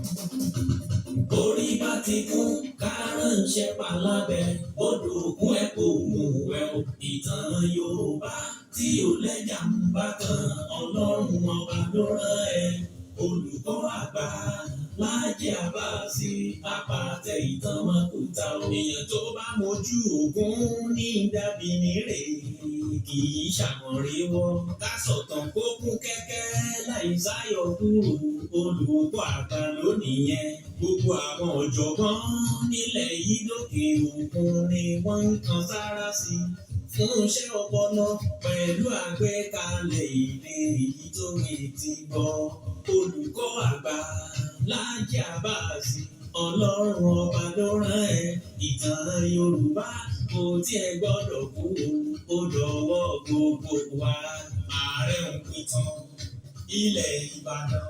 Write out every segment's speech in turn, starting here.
Orí bá ti kún ká ránṣẹ́ palábẹ́ odò ògùn ẹ̀ kò mú ẹ o. Ìtàn Yorùbá tí ò lẹ́jà ń bá kan, Ọlọ́run Ọba ló rán ẹ. Olùkọ́ àgbà Láàjì Àbáàsì, apàtẹ ìtàn mọ́kúta. Èèyàn tó bá mojú ògún ní dàbí nírè, kì í ṣàmọ̀ríwọ́. Ká sọ̀tàn kó kún kẹ́kẹ́ láì sáyọ kúrò, olùkọ́ àgbà lónìí yẹn. Gbogbo àwọn ọ̀jọ̀gbọ́n nílẹ̀ yìí, lókè òkun ni wọ́n ń kan sára sí fún iṣẹ́ ọpọlọ pẹ̀lú àgbékalẹ̀ èdè èyí tó retí gbọ́. Olùkọ́ àgbà Láàjì Àbáàsì, Ọlọ́run Ọba ló rán ẹ. Ìtàn Yorùbá kò tiẹ̀ gbọ́dọ̀ kú o, ó dọ̀wọ́ gbogbo wa. Ààrẹ òpìtàn ilẹ̀ Ìbàdàn,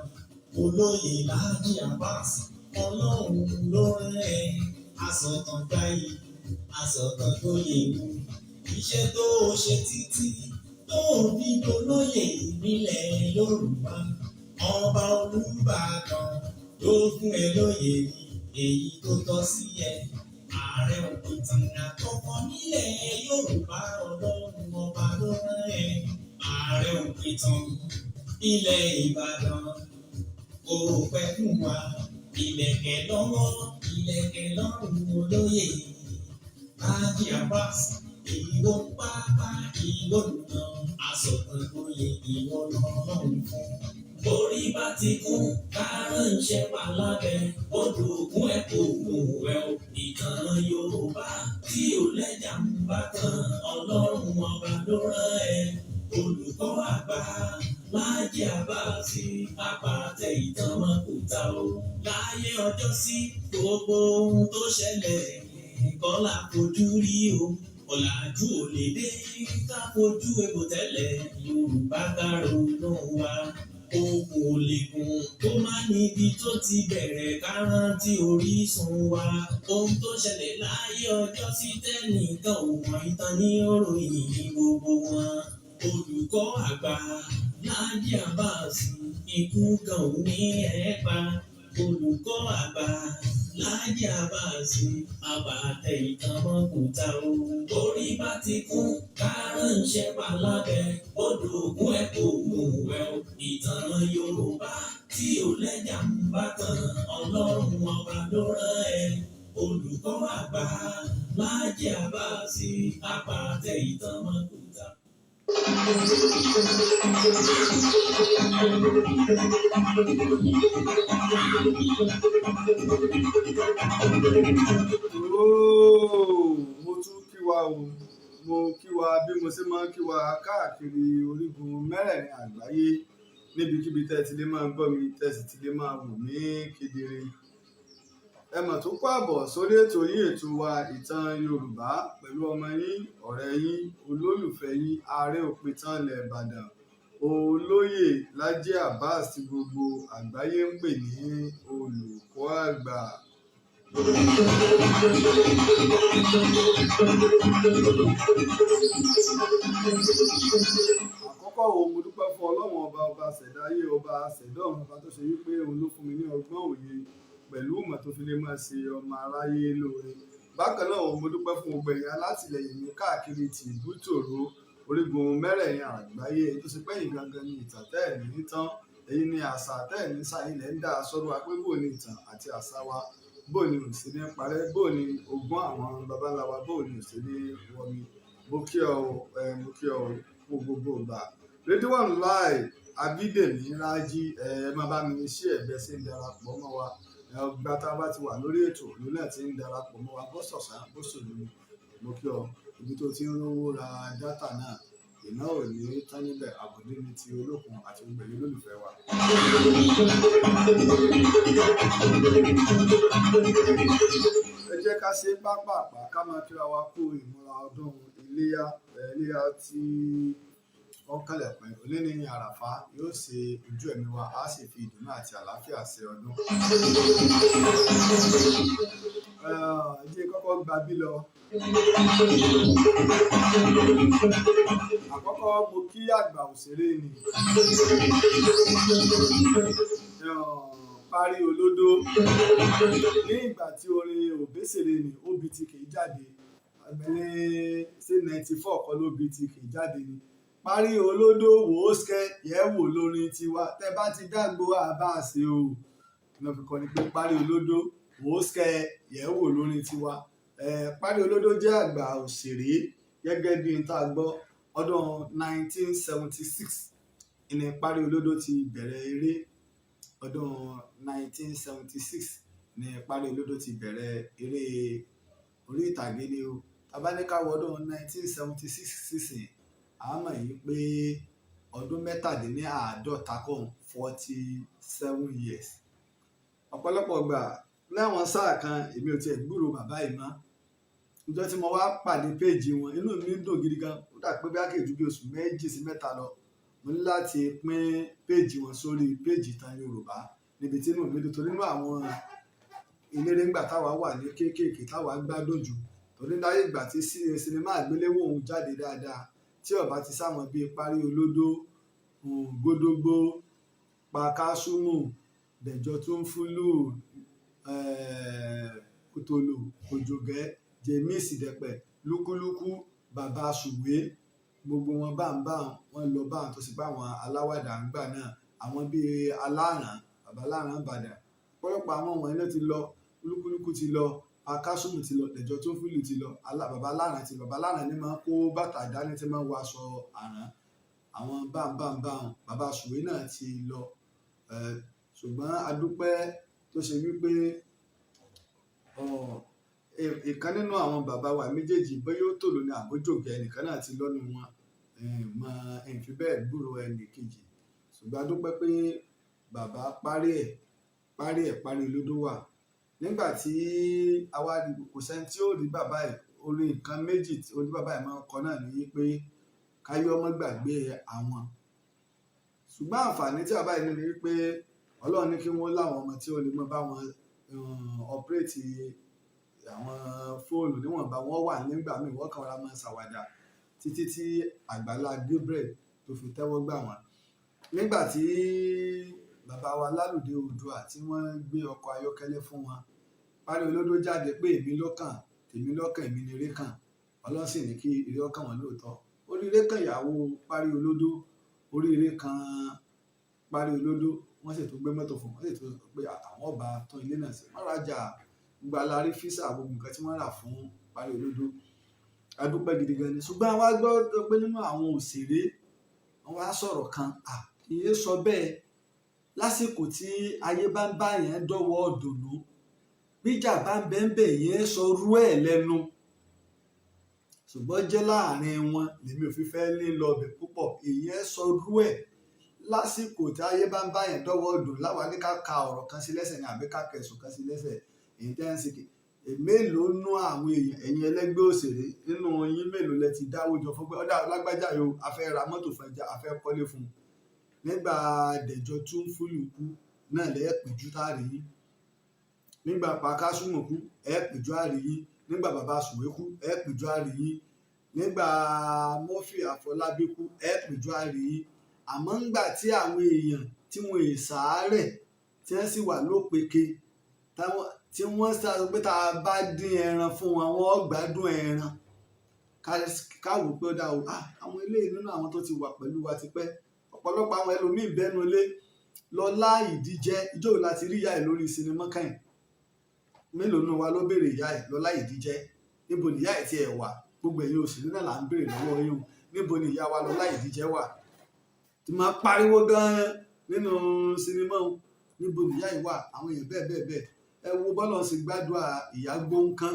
olóyè Láàjì Àbáàsì, Ọlọ́run ló rán ẹ. Asọ̀tàn gbáyé, asọ̀tàn tó yẹ wù, iṣẹ́ tó o ṣe títí tó o fi dolóyè nílẹ̀ Yorùbá, ọba Olúbàdàn ló fún ẹ lóyè èyí tó tọ́ sí ẹ. Ààrẹ òpìtàn àkọ́kọ́ nílẹ̀ Yorùbá, Ọlọ́run Ọba ló rán ẹ. Ààrẹ òpìtàn ilẹ̀ Ìbàdàn, kò pẹ́ fún wa. Ìlẹ̀kẹ̀ lọ́wọ́, ìlẹ̀kẹ̀ lọ́rùn, olóyè Láàjì Àbáàsì, ìwọ pápá, ìwọ nà asọ̀tàn oyè, ìwọ lọ́lọ́run fún. Orí bá ti kún ká ránṣẹ́ palábẹ́ odò ògùn ẹ̀ kò mú ẹ o. Ìtàn Yorùbá tí ò lẹ́jà ń bá kan, Ọlọ́run Ọba ló rán ẹ. Olùkọ́ àgbà Láàjì Àbáàsì, apàtẹ ìtàn mọ́kúta o. Láyé ọjọ́ sí, gbogbo ohun tó ṣẹlẹ̀ kọ́ la fojú rí o. Ọ̀làjú ò lè dé ká fojú egbò tẹ́lẹ̀. Yorùbá, ká ronú wa. Okùn ò lè gùn kó má níbi tó ti bẹ̀rẹ̀, ká rántí orísun wa. Ohun tó ṣẹlẹ̀ láyé ọjọ́ sí tẹ́nìkan ò mọ̀, ìtàn ní òròyìn gbogbo wọn. Olùkọ́ àgbà Láàjì Àbáàsì, ikú kan ò ní ẹ̀ pa. Olùkọ́ àgbà Láàjì Àbáàsì, àbàtẹ ìtàn mọ́kúta o. Orí bá ti kún ká ránṣẹ́ palábẹ́ odò ògùn ẹ̀ kò mú ẹ o. Ìtàn Yorùbá tí ò lẹ́jà ń bá kan, Ọlọ́run Ọba ló rán ẹ. Olùkọ́ àgbà Láàjì Àbáàsì, àpàtẹ ìtàn mọ́kúta. Ooo, mo tún kí wa o. Mo kí wa bí mo ṣe máa ń kí wa káàkiri orígun mẹ́rẹ̀ẹ̀rin àgbáyé, níbikíbi tẹ́ ẹ ti lè máa gbọ́ mi, tẹ́ ẹ sì ti lè máa wò mí kedere. Ẹ mọ̀ tó kó àbọ̀ sórí ètò yín, ètò wa, Ìtàn Yorùbá, pẹ̀lú ọmọ yín, ọ̀rẹ́ yín, olólùfẹ́ yín, ààrẹ òpìtàn ilẹ̀ Ìbàdàn, olóyè Lájí Abbas, tí gbogbo àgbáyé ń pè ní olùkọ́ àgbà. Àkọ́kọ́ wo, mo dúpẹ́ fún Ọlọ́run Ọba, ọba ṣẹ̀dá ayé, ọba ṣẹ̀dá ọ̀run, ọba tó ṣe wípé òun ló fún mi ní ọgbọ́n, òye pẹ̀lú ìmọ̀ tó fi lè máa ṣe ọmọ aráyé lóore. Bákan náà, mo dúpẹ́ fún gbogbo ẹ̀yin alátìlẹyìn mi káàkiri ti ìlú tòró orígun mẹ́rẹ̀ẹ̀rin àgbáyé, tó ṣe pé ẹ̀yin gangan ni ìtàn tẹ́ ẹ̀ ní tán, èyí ni àṣà tẹ́ ẹ̀ ní sáyé ilẹ̀ ń dá sọ́rọ̀ wa pé bó ni ìtàn àti àṣà wa, bó ni ò sí ní parẹ́, bó ni ogún àwọn baba ńlá wa, bó ni ò sí ní wọmi. Mo kí ọ ẹ, mo kí ọ fún gbogbo ìgbà. Ridwan Lai Abídèmí Rájí, ẹ má bá mi ṣí ẹ̀bẹ̀ sí ń darapọ̀ mọ́ wa. Ọgbà tá a bá ti wà lórí ètò lónà náà ti ń darapọ̀ mọ́ wa, bó sọ̀sán bó sòlù. Mo kí ọ ibi tó ti ń rówó ra data náà, iná ò ní tán níbẹ̀. Àbùdí ní ti olókun àti gbogbo ẹ̀yin olólùfẹ́ wa. Ẹ jẹ́ ká ṣe pápápá, ká máa kíra wa kú ìmúra ọdún iléyà. Iléyà tí wọ́n kànlẹ̀ pín òní ní Àràfá yóò ṣe ojú ẹ̀mí wa, á sì fi ìdùnnú àti àlàáfíà ṣe ọdún. Ẹ jẹ́ kọ́kọ́ gba bí lọ. Àkọ́kọ́, mo kí àgbà òṣèré ni. Parí Olódó. Ní ìgbà tí orin Òbésèré ni OBTK jáde, ní ṣé 94 kọ́ ló OBTK jáde ni. Parí Olódó wò ó ṣkẹ́ yẹ̀ wò lórin tiwa tẹ́ bá ti dágbo àbáṣe o. Lọ́ fi kọ́ ni pé Parí Olódó wò ó ṣkẹ́ yẹ̀ wò lórin tiwa. Parí Olódó jẹ́ àgbà òṣèré gẹ́gẹ́ bí n tá a gbọ́. Ọdún 1976 ní Parí Olódó ti bẹ̀rẹ̀ eré. Ọdún 1976 ní Parí Olódó ti bẹ̀rẹ̀ eré orí ìtàgé ni o. Tá bá ní ká wo ọdún 1976 sísìn, a mọ̀ yìí pé ọdún 47 kọ́, 47 years. Ọ̀pọ̀lọpọ̀ ìgbà láwọn sáà kan, èmi ò tiẹ̀ gbúrò bàbá yìí mọ́. Ọjọ́ tí mo wá pàdé péèjì wọn, inú mi dùn gidi gan. Ó dà pé bí àkèjú bí oṣù 2 sí 3 lọ, mo ní láti pín péèjì wọn sórí péèjì Ìtàn Yorùbá níbi tí inú mi dùn, torí nínú àwọn eléré ńgbà táwa wà ní kéékèèké táwa gbádùn jù, torí láyé ìgbà tí sinimá àgbéléwò òun jáde dáadáa, tí ó bá ti sáwọn bíi Parí Olódó, Gódógbó, Pakásùmù, Dẹ̀jọ́ Túnfúlù, Òtòlò, Òjògẹ́, James Dẹ̀pẹ̀, Lúkúlúkú, Bàbá Sùwé, gbogbo wọn báńbáń wọn lọ báń, tó sì bá àwọn aláwàdà ńgbà náà, àwọn bíi Aláràn, Bàbá Aláràn Ìbàdàn. Ọ̀pọ̀lọpọ̀ àwọn wọ̀nyí ló ti lọ. Lúkúlúkú ti lọ, Pakásùmù ti lọ, Dẹ̀jọ́ Túnfúlù ti lọ, Bàbá Aláràn ti lọ. Bàbá Aláràn ní máa ń kó bàtà dání tí máa ń wọ aṣọ àrán. Àwọn báńbáńbáń, Bàbá Sùwé náà ti lọ. Ṣùgbọ́n a dúpẹ́ tó ṣe wípé ìkan nínú àwọn bàbá wa méjèèjì, bóyá ó tòló ní àbójògẹ́, ẹnìkan náà ti lọ́nu wọn mọ ẹ̀ǹ fi bẹ́ẹ̀ gbúrò ẹnì kejì. Ṣùgbọ́n a dúpẹ́ pé bàbá parí ẹ̀, parí ẹ̀, Parí Olódó wà. Nígbà tí àwa kò sẹ́ni tí ó rí bàbá ẹ̀, orí nǹkan méjì tí orí bàbá ẹ̀ máa ń kọ náà ní pé káyé ọmọ gbàgbé àwọn. Ṣùgbọ́n àǹfààní tí bàbá yìí ní ni wípé Ọlọ́run ní kí wọ́n láwọn ọmọ tí ó lè mọ bá wọn operate àwọn fóònù níwọ̀nba wọ́n wà nígbà míì, wọ́n kàn rọra máa ṣàwàdà títí tí Àgbàlá Gabriel tó fi tẹ́wọ́ gbà wọ́n. Nígbà tí bàbá wa Lálùdé Oòduà tí wọ́n gbé ọkọ̀ ayọ́kẹ́lẹ́ fún wọn, Parí Olódó jáde pé èmi ló kàn, tèmi lọ́kàn, èmi ni eré kàn. Ọlọ́run sì ní kí ire ó kàn wọ́n lóòótọ́. Oríire kan ìyàwó Parí Olódó, oríire kan Parí Olódó, wọ́n sì tún gbé mọ́tò fún wọn, wọ́n sì tún sọ pé àwọn ọba tún ilé náà sí. Wọ́n rajà, gbogbo alárí físà, gbogbo nǹkan tí wọ́n rà fún Parí Olódó. A dúpẹ́ gidi gan ni. Ṣùgbọ́n àwa gbọ́ pé nínú àwọn òṣèré, wọ́n wá sọ̀rọ̀ kan, ìyẹn sọ bẹ́ẹ̀ lásìkò tí ayé bá ń bá yẹn dọ́wọ́ dùnú, bíjà bá ń bẹ́ẹ̀ yẹn sọ rú ẹ̀ lẹ́nu. Ṣùgbọ́n jẹ́ láàrin wọn lèmi ò fi fẹ́ ní lọ bẹ̀ púpọ̀. Ìyẹn sọ rú ẹ̀ lásìkò tí ayé bá ń bá yẹn dọ́wọ́ dùn láwa ní ká ka ọ̀rọ̀ kan sí lẹ́sẹ̀ ní àbí ká kẹsùn kan sí lẹ́sẹ̀. Èyí tẹ́ ń ṣe kì mélòó nú àwọn èèyàn, ẹ̀yin ẹlẹ́gbẹ́ òṣèré nínú yín, mélòó lẹ ti dáwó jọ fún pé ọ̀dà lágbájá yìí o, a fẹ́ ra mọ́tò fún ẹja, a fẹ́ kọ́lé fún un? Nígbà Dẹ̀jọ́ Túnfúlù kú náà lẹ́ẹ̀ péjú táàrí yín. Nígbà Pakásùmù kú, ẹ̀ péjú àrí yín. Nígbà Bàbá Sùwé kú, ẹ̀ péjú àrí yín. Nígbà Murphy Àfọlábí kú, ẹ̀ péjú àrí yín. Àmọ́ ńgbà tí àwọn èèyàn tí wọn è sàárẹ̀, tí wọ́n sì wà lópeke, tí wọ́n sọ pé tá a bá dín ẹran fún wọn, wọ́n gbádùn ẹran, ká wò pé ó dáa o. Àwọn eléyìí nínú àwọn tó ti wà pẹ̀lú wa tipẹ́, ọ̀pọ̀lọpọ̀ àwọn ẹlòmíín bẹ́nu ilé lọ́lá ìdíjẹ́ ìjọ́ wo láti rí ìyá ẹ̀ lórí sinimá kẹ́yìn? Mélòó nínú wa ló béèrè ìyá ẹ̀ lọ́lá ìdíjẹ́? Níbo ni ìyá ẹ̀ tiẹ̀ wà? Gbogbo ẹ̀yin òṣèré náà là ń béèrè lọ́wọ́ yín o, níbo ni ìyá wa lọ́lá ìdíjẹ́ wà tí máa pariwo gan-an nínú sinimá o? Níbo ni ìyá yìí wà? Àwọn èèyàn bẹ́ẹ̀ bẹ́ẹ̀ bẹ́ẹ̀. Ẹ wo bọ́lá ṣe gbàdúrà ìyá gbóǹkan,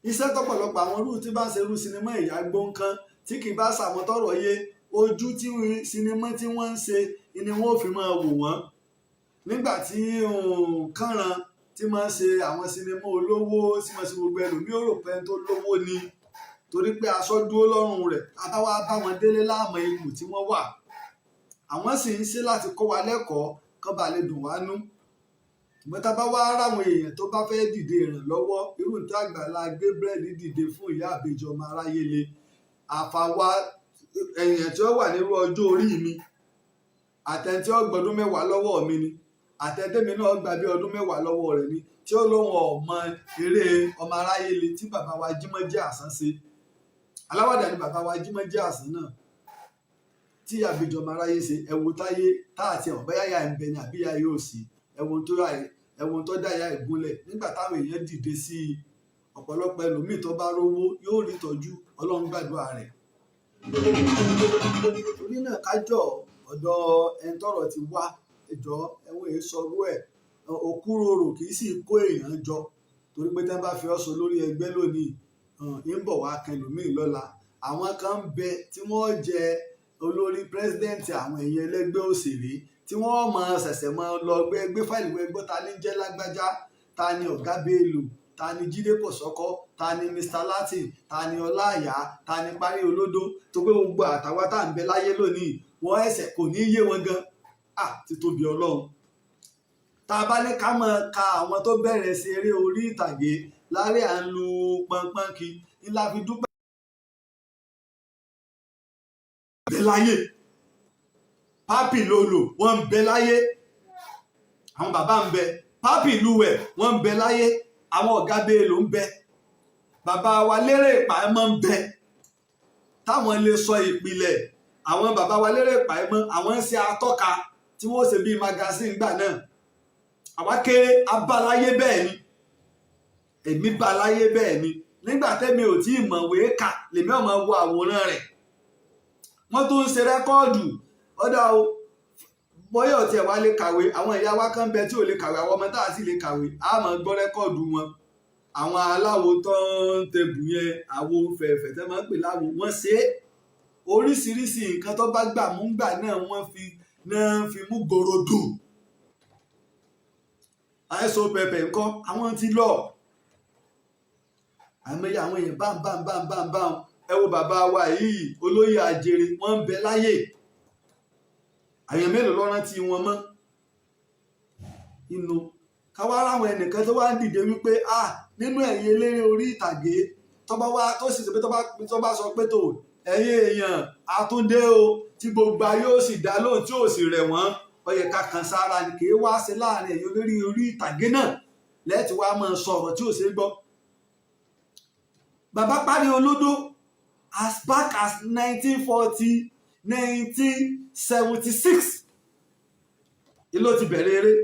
iṣẹ́ tọ́pọ̀lọpọ̀ àwọn irú tí bá ń ṣe irú sinimá ìyá gbóǹkan, tí kì í bá ṣàwọn tọrọ yé ojú tí sinimá tí wọ́n ń ṣe ni wọ́n ò fi máa wò wọ́n. Nígbà tí kànràn tí máa ń ṣe àwọn sinimá olówó tí máa ń ṣe gbogbo, ẹlòmíì ò rò pé ẹni tó lówó ni, torí pé aṣọ dúró lọ́rùn rẹ̀. Àbáwá bá wọn délé láàmú ipò tí wọ́n wà, àwọn sì ń ṣe láti kọ́ wa lẹ́kọ̀ọ́ kán bá lè dùn wá nú. Ṣùgbọ́n tá a bá wá ráwọn èèyàn tó bá fẹ́ dìde ìrànlọ́wọ́, irú tí Àgbàlá Gabriel dìde fún ìyá àbèjì ọmọ aráyé le àfàwa èèyàn tí ó wà nírú ọjọ́ orí mi àtẹni tí ó gbọdún 10 lọ́wọ́ mi ni. Àtẹ̀tẹ̀mí náà gbà bí ọdún 10 lọ́wọ́ rẹ̀ ni tí ó lóun ọmọ eré ọmọ aráyé le tí bàbá wa Jímọ̀ jẹ́ àsán ṣe. Aláwàdà ni bàbá wa Jímọ̀ jẹ́ àsán náà tí àbíjọ ọmọ aráyé ṣe. Ẹ̀wò táyé tá àti ẹ̀wọ̀n bóyá ìyá ẹ̀ ń bẹ ni àbí ìyá yóò sí. Ẹ̀wọ̀n tó dá ìyá ẹ̀ gúnlẹ̀ nígbà táwọn èèyàn dìde sí i. Ọ̀pọ̀lọpọ̀ ẹlòmíì tó bá rówó yóò rí ìtọ́jú. Ọlọ́run gbàdúrà rẹ̀. Torí náà, kájọ ọ̀dọ̀ ẹni tọ́rọ̀ ti wá ẹjọ́ ẹ̀wọ̀n èyí sọrú ẹ̀. Òkúròrò kì í sì kó èèyàn jọ, torí pé tí wọ́n bá fi ọ́ sọ lórí ẹgbẹ́ lónìí, ń bọ̀ wá kan ẹlòmíì lọ́la. Àwọn kan ń bẹ tí wọ́n jẹ olórí president àwọn èèyàn ẹlẹ́gbẹ́ òṣèré tí wọ́n máa ṣẹ̀ṣẹ̀ máa lọ gbé gbé fáìlì wẹ́ gbọ́ ta ní jẹ́ lágbájá, ta ni Ọ̀gá Bello, ta ni Jídé Kòsọ́kọ́, ta ni Mr Latin, ta ni Ọláìyá, ta ni Parí Olódó, tó pé gbogbo àtàwọn tá à ń bẹ láyé lónìí, wọ́n ẹsẹ̀ kò ní yé wọn gan. Ah, títóbi Ọlọ́run! Tá a bá ní ká máa ka àwọn tó bẹ̀rẹ̀ sí eré orí ìtàgé lálẹ́, à ń lu pọnpọ́n kí ńlá fi dúpẹ́ bẹ láyé. Pápì Lolo, wọ́n ń bẹ láyé. Àwọn bàbá ń bẹ. Pápì Lúwẹ̀, wọ́n ń bẹ láyé. Àwọn Ọ̀gá Bello ń bẹ. Bàbá wa Lérè Pàímọ́ ń bẹ táwọn lè sọ ìpìlẹ̀. Àwọn bàbá wa Lérè Pàímọ́, àwọn ń ṣe atọ́ka tí wọ́n ṣe bíi magazine gbà náà. Àwa kéré abáláyé bẹ́ẹ̀ ni, èmi báláyé bẹ́ẹ̀ ni. Nígbà tẹ́mi ò tí ì mọ̀wé kà, lèmi ò máa wo àwòrán rẹ̀. Wọ́n tún ń ṣe record ọ̀dà o. Bóyá ò tiẹ̀ wá lè kàwé, àwọn ìyá wa kan bẹ tí ò lè kàwé. Àwọn ọmọ tá a sì lè kàwé, a máa gbọ́ record wọn. Àwọn aláwo tó ń tebù yẹn, àwo fẹ̀fẹ̀ tẹ́ máa ń pè láwo, wọ́n ṣe é. Oríṣiríṣi nǹkan tó bá gbà mú gbà náà, wọ́n fi náà fi mú gòròdò. Àìsàn pẹpẹ ńkọ́, àwọn ti lọ. Àìmọye àwọn èèyàn bám bám bám bám bám. Ẹ wo bàbá wa yìí, Olóyè Àjèrè, wọ́n ń bẹ láyè. Àyàn mélòó ló rántí wọn mọ́ inú káwá ráwọn ẹnìkan tó wá ń dìde wípé, ah, nínú ẹ̀yin eléré orí ìtàgé tó bá wá tó sì sọ pé tó bá sọ pé tó ẹ̀yin èèyàn àtúndé o, tí gbogbo ayé ó sì dá lóhùn, tí ò sì rẹ̀ wọ́n, ó yẹ ká kan sára ni. Kì í wá ṣe láàrin ẹ̀yin olórí orí ìtàgé náà lẹ́ẹ̀tì wá máa sọ̀rọ̀ tí ò ṣe é gbọ́. Bàbá Parí Olódó, as back as 1940, 1976 ìlò ti bẹ̀rẹ̀ eré.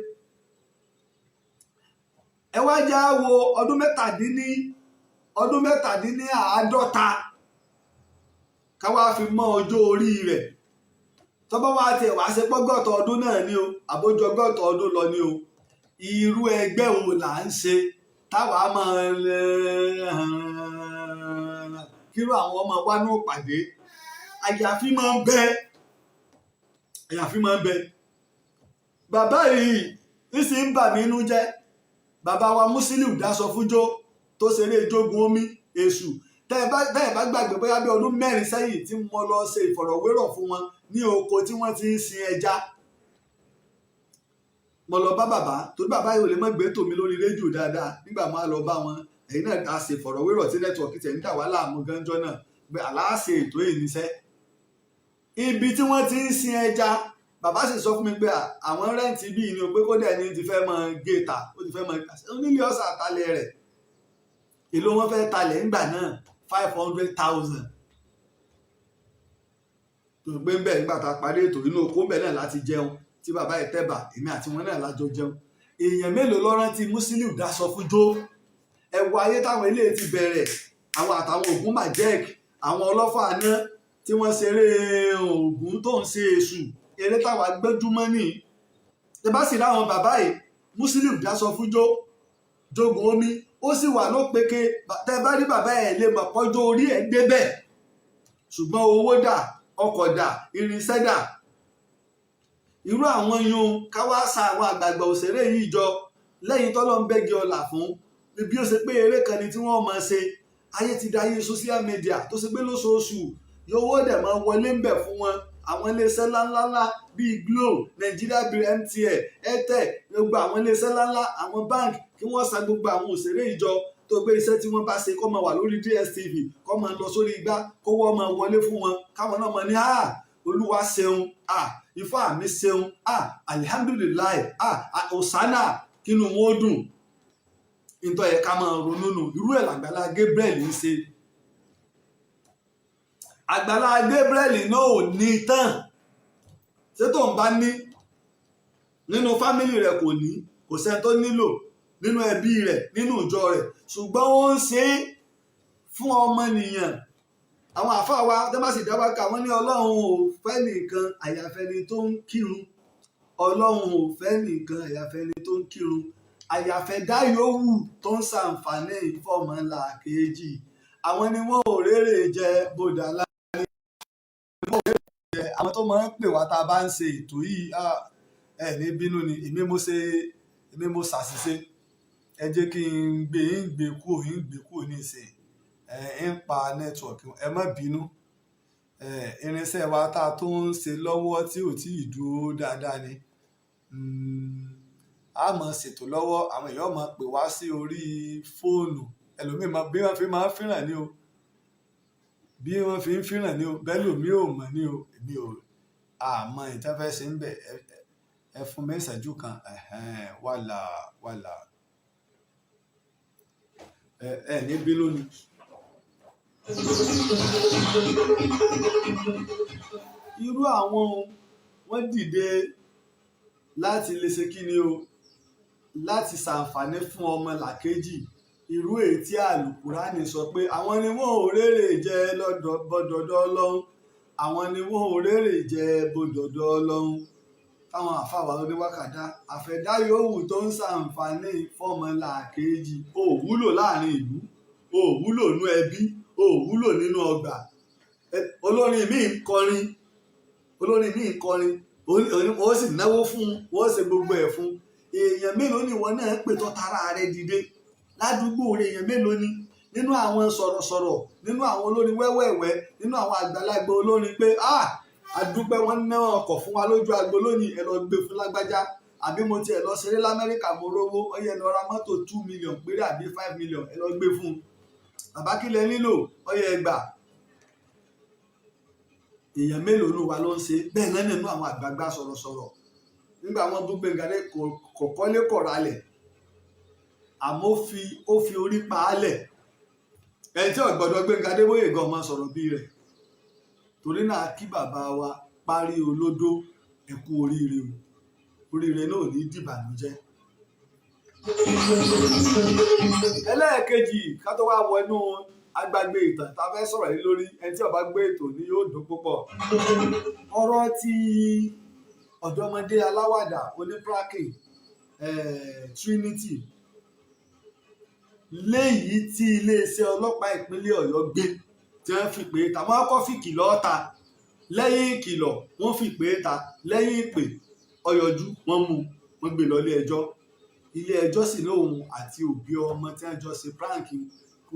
Ẹ wá já wo ọdún 47, ká wá fi mọ́ ọjọ́ orí rẹ̀. Tọ́bọ́ wá tiẹ̀ wá ṣe pọ́gọ́tọ̀ ọdún náà ni o, àbójú 60 ọdún lọ ni o. Irú ẹgbẹ́ wo là ń ṣe táwa máa kírú àwọn ọmọ wa ní òpàdé? Àyàfi máa ń bẹ, àyàfi máa ń bẹ. Bàbá yìí ń sì ń bà mí inú jẹ́. Bàbá wa Musiliu Dáṣọfúnjó tó ṣeré Jogun Omi Èṣù, tẹ́ ẹ bá gbàgbé, bóyá bí ọdún 4 sẹ́yìn tí mo lọ ṣe ìfọ̀rọ̀wérọ̀ fún wọn ní oko tí wọ́n ti ń sin ẹja. Mo lọ bá bàbá, torí bàbá yìí ò lè má gbé tòmí lórí rédíò dáadáa. Nígbà máa lọ bá wọn, ẹ̀yin náà a ṣe ìfọ̀rọ̀wérọ̀ tí network tẹ̀ ń dà wá láàmú gánjọ́ náà pé aláàṣẹ ètò yìí níṣẹ́. Ibi tí wọ́n ti ń sin ẹja, bàbá sì sọ fún mi pé àwọn rent bíi ni o, pé kódà ẹni tí fẹ́ máa gé ta, ó ti fẹ́ máa onílé ọ̀sà àtàlẹ̀ rẹ̀. Èló wọn fẹ́ talẹ̀ ńgbà náà? 500,000. Tó gbé ń bẹ̀ nígbà tá a parí ètò, inú oko ń bẹ̀ náà láti jẹun tí bàbá yìí tẹ̀bà, èmi àti wọn náà lájọ jẹun. Èèyàn mélòó ló rántí Musiliu Dáṣọfúnjó? Ẹ wo ayé táwọn eléyìí ti bẹ̀rẹ̀, àwọn àtàwọn Ògún Majek, àwọn ọlọ́fà náà tí wọ́n ṣeré Ògún tó ń ṣe èṣù, eré táwa gbẹ́júmọ́ ní. Ẹ bá sì ráwọn bàbá yìí, Musiliu Dáṣọfúnjó, Jogun Omi, ó sì wà lópeke. Tẹ bá rí bàbá ẹ̀, lè mọ̀ pọ́jọ́ orí ẹ̀ débẹ̀, ṣùgbọ́n owó dà, ọkọ̀ dà, irinṣẹ́ dà. Irú àwọn yun, ká wá sa àwọn àgbààgbà òṣèré yìí jọ lẹ́yìn tọ́lọ́ ń bẹ́gi ọlà fún bí ó ṣe pé eré kan ni tí wọ́n máa ṣe. Ayé ti dayé social media, tó ṣe pé lóṣooṣù yòówó dẹ̀ máa wọlé ń bẹ̀ fún wọn. Àwọn iléeṣẹ́ ńláńláńlá bíi Glo, Nigeria bíi MTN, Airtel, gbogbo àwọn iléeṣẹ́ ńláńlá, àwọn bank, kí wọ́n sa gbogbo àwọn òṣèré yìí jọ, tó gbé iṣẹ́ tí wọ́n bá ṣe kó máa wà lórí DSTV, kó máa lọ sórí igbá, kówó máa wọlé fún wọn, káwọn náà máa ní, "Ah, Olúwa ṣeun." Ah, Ifá mi ṣeun, ah, alihamdulillahi, ah, osana, kínú wọn ó dùn. Nítorí ẹ ká máa ronú nù. Irú ẹ̀ làgbàlá Gabriel ń ṣe. Àgbàlá Gabriel náà ò ní tán. Ṣé tó ń bá ní nínú family rẹ̀, kò ní, kò sẹ́ni tó nílò nínú ẹbí rẹ̀, nínú ìjọ rẹ̀, ṣùgbọ́n ó ń ṣe é fún ọmọnìyàn. Àwọn àáfàá wa tó bá sì dá wákà, wọ́n ní Ọlọ́run ò fẹ́ nìkan àyàfẹ́ni tó ń kírun. Ọlọ́run ò fẹ́ nìkan àyàfẹ́ni tó ń kírun, àyàfẹ́dá yòówù tó ń ṣàǹfààní fọ́mọlàkejì, àwọn ni wọ́n ò rérè jẹ bòdà láàrin wọn ò rérè jẹ. Àwọn tó máa ń pè wá tá a bá ń ṣe ètò yìí, ẹ ní bínú ni, èmi mo ṣe, èmi mo ṣàṣìṣe. Ẹ jẹ́ kí n gbé ń gbé kúrò, ń gbé kúrò ní ìsìn, ẹ ń pa network. Ẹ má bínú, irinṣẹ́ wa tá a tó ń ṣe lọ́wọ́ tí ò tí ì dúró dáadáa ni. A máa ṣètò lọ́wọ́, àwọn èèyàn máa pè wá sí orí fóònù. Ẹlòmíì máa bí wọ́n fi máa ń fìràn ní o, bí wọ́n fi ń fìràn ní o, bẹ́ẹ̀ lòmíì ò mọ̀ ní o. Èmi ò àmọ́ ìtẹ́fẹ́ ṣe ń bẹ̀. Ẹ fún mi ìṣẹ́jú kan. Wàlà wàlà, ẹ ní bínú ni. Irú àwọn wọ́n dìde láti lè ṣe kí ni o, láti ṣàǹfààní fún ọmọ làkejì, irú èyí tí Àlùkùránì sọ pé àwọn ni wọn ò rérè jẹ lọ́dọ̀ bọ́dọ̀dọ̀ Ọlọ́run, àwọn ni wọn ò rérè jẹ bọ́dọ̀dọ̀ Ọlọ́run. Táwọn àfàwà oníwákàdá àfẹ̀dá yòówù tó ń ṣàǹfààní fọ́mọ làkejì. Ò wúlò láàrin ìlú, ò wúlò nínú ẹbí, ò wúlò nínú ọgbà. Olórin míì ń kọrin, olórin míì ń kọrin, ó sì náwó fún un, wọ́n ṣe gbogbo ẹ̀ fún un. Èèyàn mélòó ni ìwọ náà ń pè tó tara rẹ dìde ládùúgbò rẹ? Èèyàn mélòó ni nínú àwọn sọ̀rọ̀sọ̀rọ̀, nínú àwọn olórin wẹ́wẹ́wẹ́, nínú àwọn àgbàlagbà olórin pé, "Ah, àdúpẹ́, wọn ná ọkọ̀ fún wa lójú agbo lónìí, ẹ lọ gbé fún lágbájá"? Àbí mo tiẹ̀ lọ ṣeré lamẹ́ríkà, mo rówó, ó yẹ lọ ra mọ́tò 2 million péré àbí 5 million, ẹ lọ gbé fún un. Bàbá, kí lẹ nílò? Ó yẹ ẹ gbà. Èèyàn mélòó ló wa ló ń ṣe bẹ́ẹ̀ náà nínú àwọn àgbààgbà sọ̀rọ̀sọ̀rọ̀? Nígbà wọn bú Gbẹ́ngà dé, kò kọ́lé, kò ralẹ̀, àmọ́ ó fi orí pa á lẹ̀. Ẹni tí ò gbọ́dọ̀ Gbẹ́ngà Adébóyè gan ọmọ sọ̀rọ̀ bí rẹ̀. Torí náà, kí bàbá wa parí olódó, ẹ kú oríire o. Oríire náà ò ní dìbànújẹ́. Ẹlẹ́ẹ̀kejì, ká tó wá wọnú agbágbé ìtàn tá a fẹ́ sọ̀rọ̀ yìí lórí, ẹni tí ó bá gbé ètò ní yóò dùn púpọ̀. Ọ̀rọ̀ tí ọ̀dọ́mọdé aláwàdà oní prank, Trinity, léyìí tí iléeṣẹ́ ọlọ́pàá ìpínlẹ̀ Ọ̀yọ́ gbé, tí wọ́n fi pè é ta. Wọ́n kọ́ fìkìlọ̀ ta, lẹ́yìn ìkìlọ̀ wọ́n fi pè é ta, lẹ́yìn ìpè ọyọjú, wọ́n mú, wọ́n gbé lọ ilé ẹjọ́. Ilé ẹjọ́ sì lóun àti òbí ọmọ tí wọ́n jọ ṣe prank kí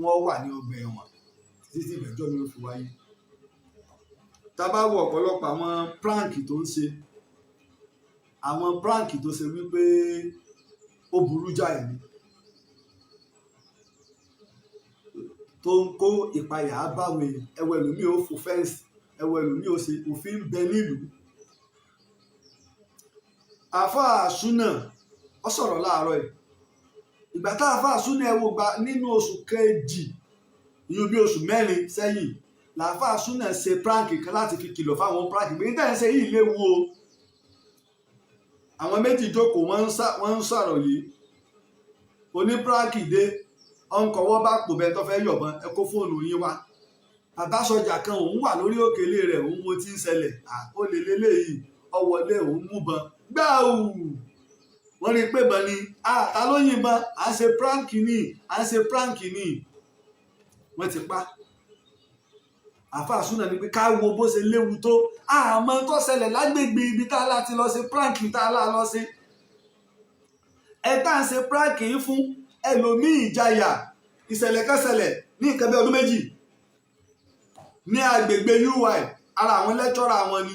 wọ́n wà ní ọgbà ẹ̀wọ̀n títí tí ìgbẹ́jọ́ mi ò fi wáyé. Tá a bá wo ọ̀pọ̀lọpọ̀ àwọn prank tó ń ṣe, àwọn prank tó ṣe wípé ó burú jáì ni, tó ń kó ìpayà báwọn èèyàn. Ẹwọ ẹlòmíì ó fò fence, ẹwọ ẹlòmíì ó ṣe. Òfin ń bẹ nílùú. Àáfàá Súnà ó sọ̀rọ̀ láàárọ̀ yìí. Ìgbà tá àáfàá Súnà, ẹ wo gba nínú oṣù kejì, ìyún bí oṣù 4 sẹ́yìn, làáfàá Súnà ṣe prank kan láti fi kìlọ̀ fáwọn prank pé níta ẹ̀ ń ṣe yìí léwu o. Àwọn méjì jókòó, wọ́n ń ṣàròyé. Oní prank dé, ọ̀nkọ̀wọ́ bá pò bẹ́ẹ̀ tó fẹ́ yọ̀bọ̀n, "Ẹ kó fóònù yín wá." Bàbá sọjà kan, òun wà lórí òkèlè rẹ̀, òun wo ti ń ṣẹlẹ̀. Ó lè lélẹ́yìí, ọwọ́lé, òun mú bọn gbáù. Wọ́n rí i pé bọn ni. Ta ló yìnbọn? À ń ṣe prank ni, à ń ṣe prank ni. Wọ́n ti pa. Àáfàá Súnà ni pé ká wo bó ṣe léwu tó. Àmọ́ tó ṣẹlẹ̀ lágbègbè ibi tá a láti lọ ṣe prank, tá a lá lọ ṣe, ẹ tá à ń ṣe prank yìí fún ẹlòmíì ìjayà. Ìṣẹ̀lẹ̀ kan ṣẹlẹ̀ ní nǹkan bí ọdún 2 ní agbègbè UI. Ara àwọn lecturer wọn ni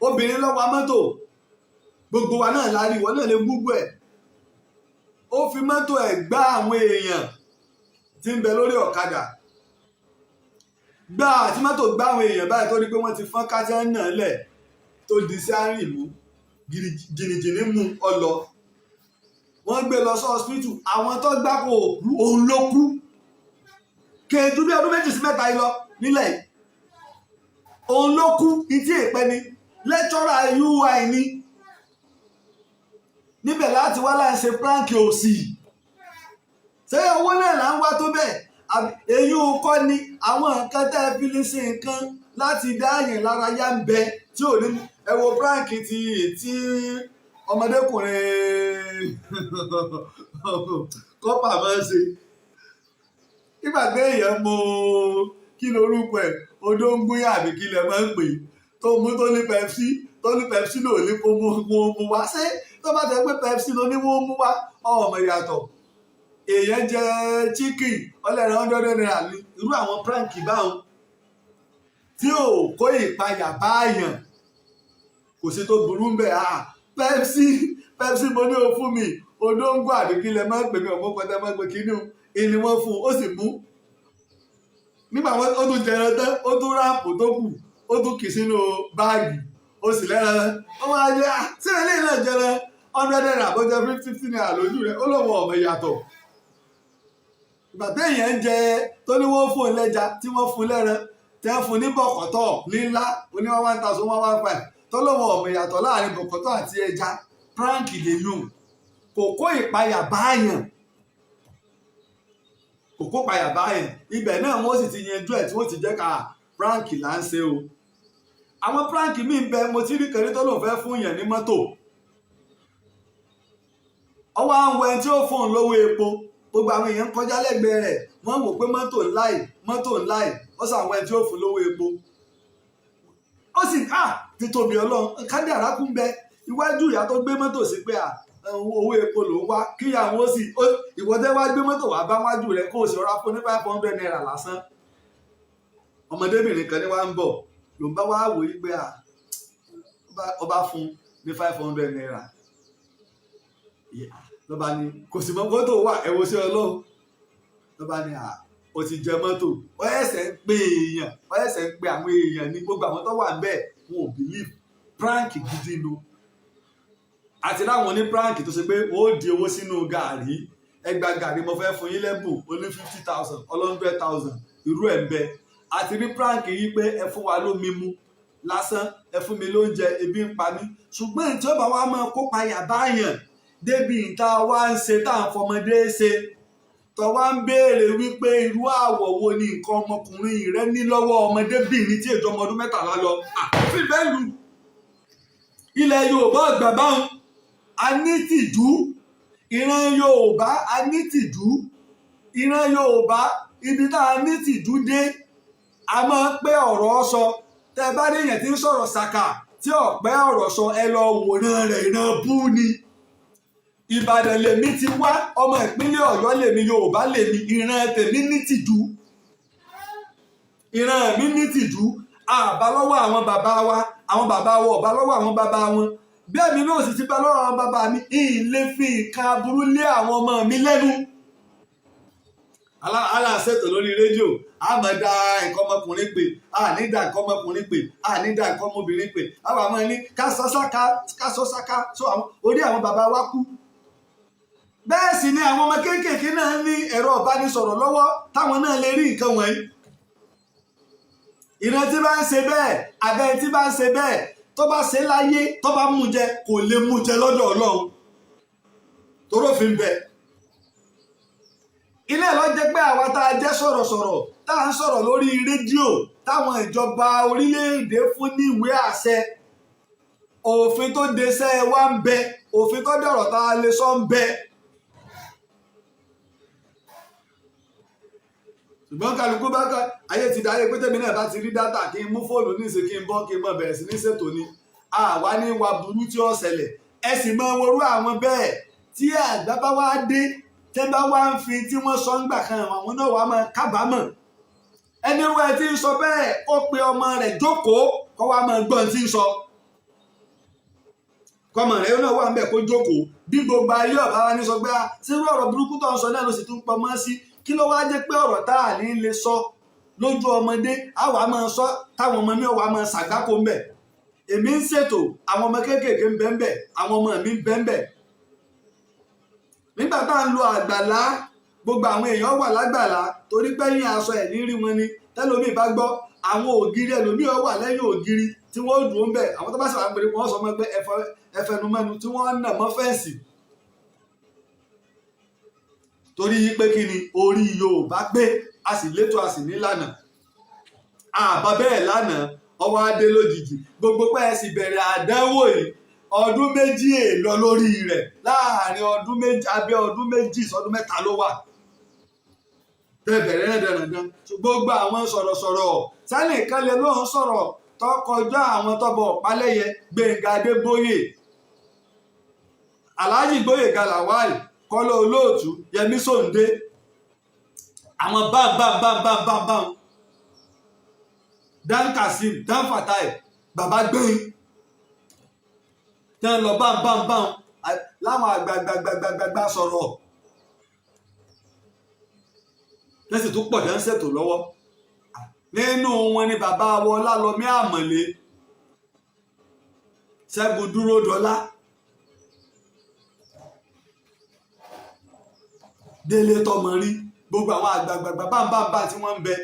obìnrin ló wa mọ́tò. Gbogbo wa náà la rí, ìwọ náà lè gbúgbọ́ ẹ̀. Ó fi mọ́tò ẹ̀ gbá àwọn èèyàn tí ń bẹ lórí ọ̀kadà. Gbá àti mọ́tò gbá àwọn èèyàn báyìí, tó ní pé wọ́n ti fọ́n kájá náà lẹ̀. Tó di sí àárín mú jìnnìjìnnì mú ọ lọ, wọ́n gbé lọ sí hospital. Àwọn tó gbá kò kú, òun ló kú. Kèéjú bí ọdún 2 sí 3 yìí lọ nílẹ̀ yìí, òun ló kú. Ìtí èpẹ́ ni lecturer UI ní níbẹ̀ láti wá láì ṣe prank òsì. Ṣé owó náà là ń wá tó bẹ́ẹ̀? Èyí ò kọ́ ni àwọn nǹkan tẹ́ ẹ fi lè ṣe nǹkan láti dá àyàn lára yá ń bẹ tí ò ní. Ẹ wo prank ti tí ọmọdékùnrin kọ́pà máa ń ṣe nígbà tí èèyàn mú, kí lorúkọ ẹ̀, odóńgúnyà àbí kí lẹ máa ń pè, tó mú, tó ní Pepsi, tó ní Pepsi lò ní kó mú mú wá. Ṣé tó bá tẹ pé Pepsi ló ní wọ́n mú wá, ọmọ ìyàtọ̀ èèyàn jẹ chicken ọlẹ́rìn ₦100 ní. Irú àwọn prank báwọn tí ò kó ìpayà báyàn, kò sí tó burú ń bẹ̀. Ah, Pepsi, Pepsi mo ní o fún mi, odóńgò àbí kí lẹ máa ń pè mí, ọmọ kọjá máa ń pè kí ni ìní wọn fún un, ó sì mú. Nígbà wọn ó tún jẹran tán, ó tún wrap tó kù, ó tún kì sínú báàgì, ó sì lẹ́ran. Ó máa jẹ, ah, sí eléyìí náà jẹran ₦100 bó jẹ ₦50 lójú rẹ̀, ó lóun ọmọ ìyàtọ̀. Ìgbà téèyàn ń jẹ tó ní wọ́n fún un lẹ́ja, tí wọ́n fún un lẹ́ran, tí wọ́n fún un ní bọ̀kọ̀tọ̀ líńlá oní 1,000, 1,115, tó lóun ọmọ ìyàtọ̀ láàrin bọ̀kọ̀tọ̀ àti ẹja, prank lèyùn, kò kó ìpayà báyàn, kò kó ìpayà báyàn. Ibẹ̀ náà wọ́n sì ti yanjú ẹ̀ tí wọ́n ti jẹ́ ká prank là ń ṣe o. Àwọn prank míì ń bẹ. Mo ti rí kẹrí tó lòun fẹ́ fún yàn ní mọ́tò, ọwọ́ àwọn ẹni tí ó fún un lówó epo. Gbogbo àwọn èèyàn ń kọjá lẹ́gbẹ̀ẹ́ rẹ̀, wọ́n wò pé mọ́tò ńlá yìí, mọ́tò ńlá yìí. Ó sọ àwọn ẹni tí ó fún lówó epo, ó sì títóbi Ọlọ́run kádàrá kún bẹ iwájú ìyá tó gbé mọ́tò sí pé owó epo ló ń wá kíyàwó sì ìwọ́dẹ́ wá gbé mọ́tò wá bá wájú rẹ̀, kó o sì rọra fún ní ₦500 lásán. Ọmọdébìnrin kan ní wá ń bọ̀ ló ń bá wá wò yí pé ó bá fún ní ₦500, ló bá ní kò sì mọ mọ́tò wà. Ẹ wo sí Ọlọ́run, ló bá ní ó ti jẹ mọ́tò. Ó ẹsẹ̀ ń pe èèyàn, ó ẹsẹ̀ ń pe àwọn èèyàn ní gbogbo àwọn tó wà ń bẹ̀, wọn ò believe. Prank gidi nu. Àti láwọn oní prank tó ṣe pé ó di owó sínú gàrí, ẹgbà gàrí, mo fẹ́ fún yín lẹ́bùn ó ní 50,000, 100,000, irú ẹ̀ ń bẹ. Àti rí prank yìí pé ẹ fún wa lómi mu lásán, ẹ fún mi lóúnjẹ, ebi ń pa mí. Ṣùgbọ́n tí ó bá wa máa kópa yà báyàn débi ìta wa ń ṣe tá à ń fọmọdé ṣe, tó wá ń béèrè wípé irú àwọ̀ wo ni nǹkan ọmọkùnrin rẹ ní lọ́wọ́ ọmọdébìnrin tí èjọ ọmọ ọdún 13 lọ, àfi bẹ́ẹ̀ lù. Ilẹ̀ Yorùbá ọ̀gbà báwọn, a ní tìjú. Ìran Yorùbá, a ní tìjú. Ìran Yorùbá, ibi tá a ní tìjú dé, a máa ń pé ọ̀rọ̀ sọ. Tẹ́ ẹ bá rí èèyàn tí ń sọ̀rọ̀ ṣàkà tí ọ̀pẹ́ ọ̀rọ̀ sọ, ẹ lọ wòran rẹ̀, ìran bú ni. Ìbàdàn lèmi ti wá, ọmọ ìpínlẹ̀ Ọ̀yọ́ lèmi, Yorùbá lèmi. Ìran tèmi ní tìjú, ìran mi ní tìjú. Àbá lọ́wọ́ àwọn bàbá wa, àwọn bàbá wa ọ̀bá lọ́wọ́ àwọn bàbá wọn. Bẹ́ẹ̀ mi náà sì ti bá lọ́wọ́ àwọn bàbá mi, ìlé fi nǹkan aburú lé àwọn ọmọ mi lẹ́nu. Aláṣetò lórí rédíò, a máa da nǹkan ọmọkùnrin pè, a ní da nǹkan ọmọkùnrin pè, a ní da nǹkan ọmọbìnrin pè. A wà máa ní ká sọ sáká sọ àwọn orí àwọn bàbá wa kú. Bẹ́ẹ̀ sì ni àwọn ọmọ kéékèèké náà ní ẹ̀rọ ìbánisọ̀rọ̀ lọ́wọ́ táwọn náà lè rí nǹkan wọ̀nyí. Ìran tí bá ń ṣe bẹ́ẹ̀, abẹ́ tí bá ń ṣe bẹ́ẹ̀, tó bá ṣe láyé, tó bá mú jẹ, kò lè mú jẹ lọ́dọ̀ Ọlọ́run, torófin bẹ́ẹ̀. Ilé ẹ̀ lọ jẹ́ pé àwa tá a jẹ́ sọ̀rọ̀sọ̀rọ̀, tá à ń sọ̀rọ̀ lórí rédíò, táwọn ìjọba orílẹ̀-èdè fún ní ìwé àṣẹ, òfin tó deṣẹ́ wa ń bẹ, òfin tó dọ̀rọ̀ tá a lè sọ ń bẹ. Ṣùgbọ́n kálukú bá ká ayé ti da ayé pé tèmi náà bá ti rí data, kí n mú fóònù ní ìsìn, kí n bọ́, kí n mọ̀ bẹ̀rẹ̀ sí ní ṣètò ni. Àwa ní wa burú tí ó ṣẹlẹ̀, ẹ sì mọ worú àwọn bẹ́ẹ̀. Tí àgbà bá wá dé, tẹ́ bá wá ń fi tí wọ́n sọ ń gbà kan, àwọn náà wàá máa kábàámọ̀. Ẹni wọ́n ẹ ti ń sọ bẹ́ẹ̀, ó pe ọmọ rẹ̀ jókòó, kó wá máa gbọ́n tí ń sọ. Kọmọ rẹ̀ náà wà ń bẹ̀ kó jókòó. Bí gbogbo ayé ọ̀bá wa ní sọ pé sírú ọ̀rọ̀ burúkú tó ń sọ náà ló sì tún pamọ́ sí, kí ló wá jẹ́ pé ọ̀rọ̀ tá à ní lè sọ lójú ọmọdé, á wàá máa sọ táwọn ọmọ mi ò wá máa ṣàgbákò ń bẹ̀. Èmi ń ṣètò, àwọn ọmọ kéékèèké ń bẹ́ńbẹ́, àwọn ọmọ mi ń bẹ́ńbẹ́. Nígbà tá à ń lo àgbàlá, gbogbo àwọn èèyàn wà lágbàlá, torí pé yín aṣọ ẹ̀ ní rí wọn ni. Tẹ́lómi bá gbọ́ àwọn ògiri, ẹlòmíì wà lẹ́yìn ògiri tí wọ́n dùn ún bẹ̀. Àwọn tó bá sì wà pé wọ́n sọ mọ́ pé ẹfẹnumẹ́nu tí wọ́n nà mọ́ fence, torí pé kí ni? Orí Yorùbá pé, a sì létò, a sì nílànà. Àbá bẹ́ẹ̀ lánàá, ọwọ́ adé lójijì. Gbogbo pé ẹ sì bẹ̀rẹ̀ àdánwò yìí, ọdún 2 èèlọ lórí rẹ̀, láàrin ọdún 2, abẹ́ ọdún 2 sọdún 3 ló wà tẹ́ bẹ̀rẹ̀ rẹ̀ dandan. Gbogbo àwọn sọ̀rọ̀sọ̀rọ̀ sẹ́nìkan lè lóun sọ̀rọ̀ tó kọjá àwọn tọ́bọ̀ ọ̀pálẹ́yẹ, Gbẹ̀ngà Adébóyè, Alhaji Gbóyèga Lawal, Kọ́lá Olóòtú, Yẹmí Sòǹdé, àwọn bam bam bam bam bam bam, Dan Kazeem, Dan Fatai, Bàbá Gbẹ̀yìn tẹ́ ń lọ bam bam bam, láwọn àgbàgbàgbàgbàgbà sọ̀rọ̀ lẹ́sìn tó pọ̀ tẹ́ ń ṣètò lọ́wọ́. Nínú wọn ni bàbá wa Ọlálọmí Àmọ̀lé, Ṣẹ́gun Dúródọlá, Délé Tọmọrí, gbogbo àwọn àgbàgbàgbà bámbámbá tí wọ́n ń bẹ.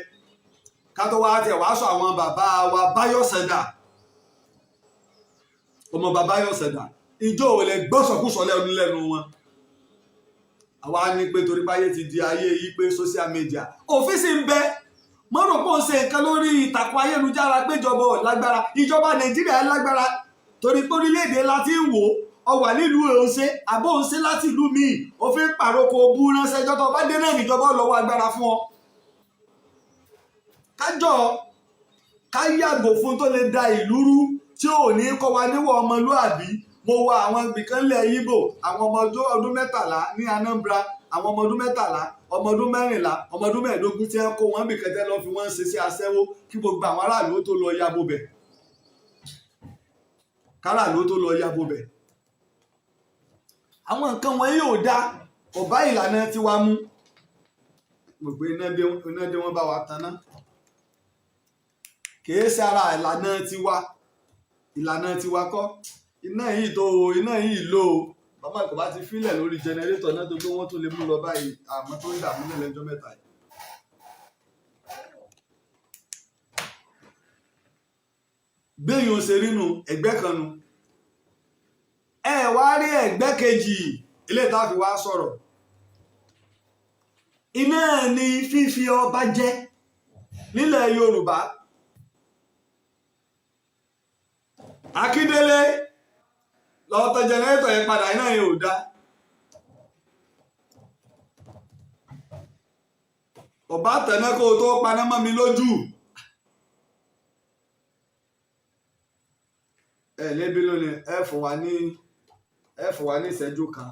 Ká tó wá tẹ̀ wá sọ àwọn bàbá wa Báyọ̀ Sẹ̀dá, ọmọ bàbá Báyọ̀ Sẹ̀dá, ìjọ ò lè gbọ́sọ̀kúsọ lẹ́nu lẹ́nu wọn. Àwa ní pé torí báyé ti di ayé yìí pé social media, òfin sì ń bẹ. Mọ́rò pọ̀ ń ṣe nǹkan lórí ìtàkùn ayélujára péjọba ò lágbára. Ìjọba Nàìjíríà lágbára, torí pé orílẹ̀-èdè la ti ń wò ó. Wà nílùú òǹṣe àbó òǹṣe láti ìlú míì, òfin pàrokò bú ránṣẹ́ ìjọba ọba dé náà, níjọba lọ́wọ́ agbára fún ọ. Kájọ ká yàgò fún tó lè da ìlú rú, tí ò ní kọ́ wa níwọ̀ ọmọlúàbí. Mo wo àwọn ibìkan lẹ̀ Yíbò, àwọn ọmọ ọdún 13 ní Anambra, àwọn ọmọ ọdún 13, ọmọ ọdún 14, ọmọ ọdún 15 tí wọ́n kó wọn bìkan tẹ́ lọ́ fi wọ́n ṣe sí aṣẹ́wó, kí gbogbo àwọn aráàlú ó tó lọ yabo bẹ̀, káràlú ó tó lọ yabo bẹ̀. Àwọn nǹkan wọn yóò dá, kò bá ìlànà tiwa mú. Mo pé iná dé, iná dé, wọ́n bá wa taná. Kìí ṣe ara ìlànà tiwa, ìlànà tiwa kọ́. Iná yìí tó, iná yìí lò ó, bàbá kò bá ti fílẹ̀ lórí generator náà tó pé wọ́n tún lè mú lọ báyìí, àmọ́ tó ń dààmú náà lẹ́jọ́ mẹ́ta yìí. Béèyàn ó ṣe rínu ẹgbẹ́ kan nu, ẹ wá rí ẹgbẹ́ kejì ilé tá a fi wá sọ̀rọ̀, iná ni fífi ọba jẹ nílẹ̀ Yorùbá. Akíndélé lọ tẹ jẹnẹrétọ̀ yẹn padà, iná yẹn ò da. Ọba tẹ̀lé kó o tó paná mọ́ mi lójú. Ẹ níbí lónìí, ẹ fún wa ní ìṣẹ́jú kan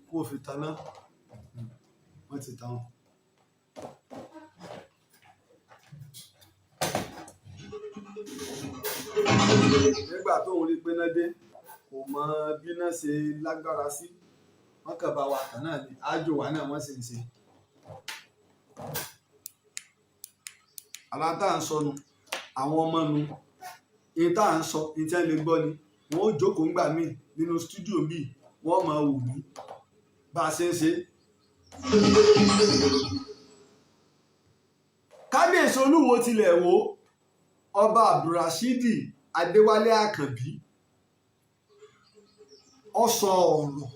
kó fi taná. Wọ́n ti tàn. Nígbà tóun rí pé náà dé, kò mọ bí náà ṣe lágbára sí, wọ́n kàn bá wa tàn náà ní ájò wa náà wọ́n sì ń ṣe. Àlá tá à ń sọnù àwọn ọmọ nu, ní tá à ń sọ ní tí wọ́n lè gbọ́ ni wọ́n ó jókòó ńgbà míì nínú stúdíò míì, wọ́n máa wò mí bá a ṣe ń ṣe. Kábíyèsí Olúwo tilẹ̀ wò, Ọba Abdulrasheed Adéwálé Àkànbí, ó sọ ọ̀rọ̀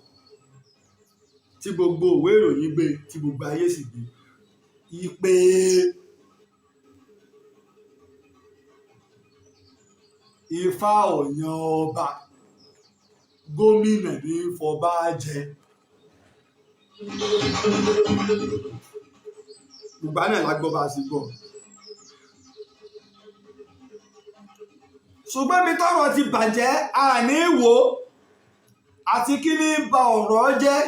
tí gbogbo òwe ìròyìn gbé, tí gbogbo ayé sì gbé, ìpè Ifá ọ̀yàn ọba, gómìnà ní fọba jẹ. Gbogbo àná la gbọ́ bá a sì gbọ́. Ṣùgbọ́n mi tọ́rọ̀ ti bàjẹ́, àní wò àti kí ní ba ọ̀rọ̀ jẹ́.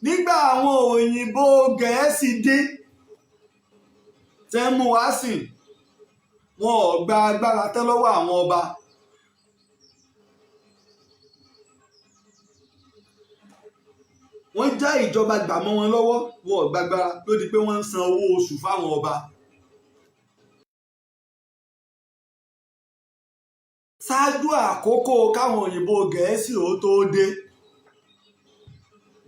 Nígbà àwọn òyìnbó Gẹ̀ẹ́sì dé tẹ́ mú wá sìn, wọn ò gba agbára tán lọ́wọ́ àwọn ọba. Wọ́n já ìjọba gbà mọ́ wọn lọ́wọ́, wọn ò gbàgbára, ló di pé wọ́n ń san owó oṣù fáwọn ọba. Ṣáájú àkókò káwọn òyìnbó Gẹ̀ẹ́sì ó tó dé,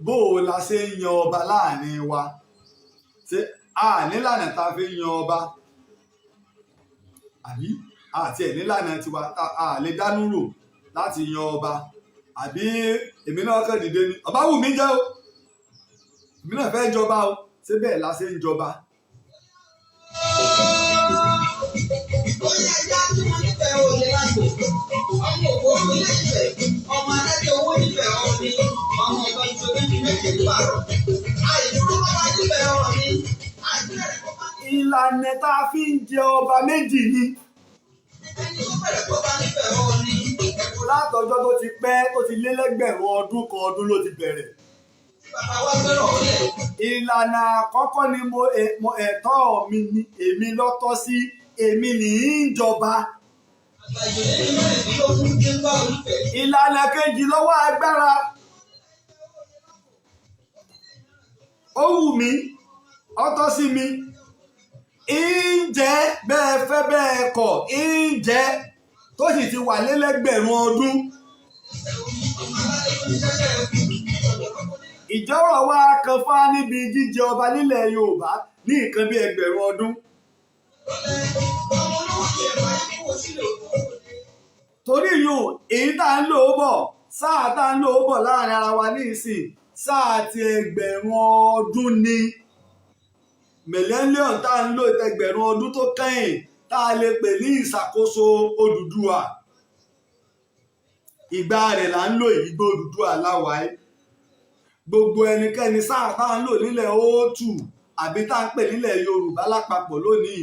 bó o la ṣe ń yan ọba láàrin wa? Ṣé a nílànà tá a fi ń yan ọba, àbí àti ẹ̀ nílànà tiwa a lè dánú rò láti yan ọba? Àbí èmi náà kàn dìde ni, ọba wù mí jẹ́ o, èmi náà fẹ́ jọba o? Ṣé bẹ́ẹ̀ la ṣe ń jọba? Ó yẹ ẹja tí wọ́n nífẹ̀ẹ́ òye lágbo. Ọmọ òkú ilé Ifẹ̀, ọmọ aládé owó nífẹ̀ẹ́ ọ̀ọ́ni, ọmọ ọ̀gá ìṣòro ní méje pààrọ̀. Àìdúró bá nífẹ̀ẹ́ ọ̀ọ́ni, àìbẹ̀rẹ̀ kó bá Ìlànà tá a fi ń jẹ ọba méjì ni. Ẹni tó bẹ̀rẹ̀ kó bá nífẹ̀ẹ́ ọ̀ọ́ni. Ẹ̀kọ́ Látọjọ́ tó ti pẹ́, tó ti lé lẹ́gbẹ̀rún ọdún kan ọdún ló ti bẹ̀rẹ̀. Tí bàbá wa gbẹ́rọ̀ ọ̀lẹ̀. Ìlànà àkọ́kọ́ ni mo ẹ̀tọ́ mi ni, èmi lọ́tọ́ sí, èmi ní í jọba. Àgbà ìjòyè ní 16 tí ń bá olùfẹ́. Ìlànà kejì, lọ́wọ́ agbára. Ó wù mí, ó tọ́ sí mi, ìjẹ́ bẹ́ẹ̀ fẹ́ bẹ́ẹ̀ kọ̀, ìjẹ́ tó sì ti wà lélẹ́gbẹ̀rún ọdún. Ọmọ aládé tó ń ṣẹ́ṣẹ́ ẹ̀kú. Ìjọ́rọ̀ wa kan fá níbi jíjẹ ọba nílẹ̀ Yorùbá ní nǹkan bí 1,000 ọdún. Ọmọ olówó ti ẹ̀rọ ayé kó sílẹ̀ òkú. Torí yùn èyí tá à ń lò ó bọ̀, sáà tá à ń lò ó bọ̀ láàrin ara wa ní ìsìn, sáà ti 1,000 ọdún ni, millennium tá à ń lò, 1,000 ọdún tó kẹ́yìn tá a lè pè ní ìṣàkóso Odùduwà, ìgbà rẹ̀ là ń lò. Ìgbà Odùduwà láwàá. Gbogbo ẹnikẹ́ni, sáà tá à ń lò nílẹ̀ Òòtù àbí tá à ń pè nílẹ̀ Yorùbá lápapọ̀ lónìí,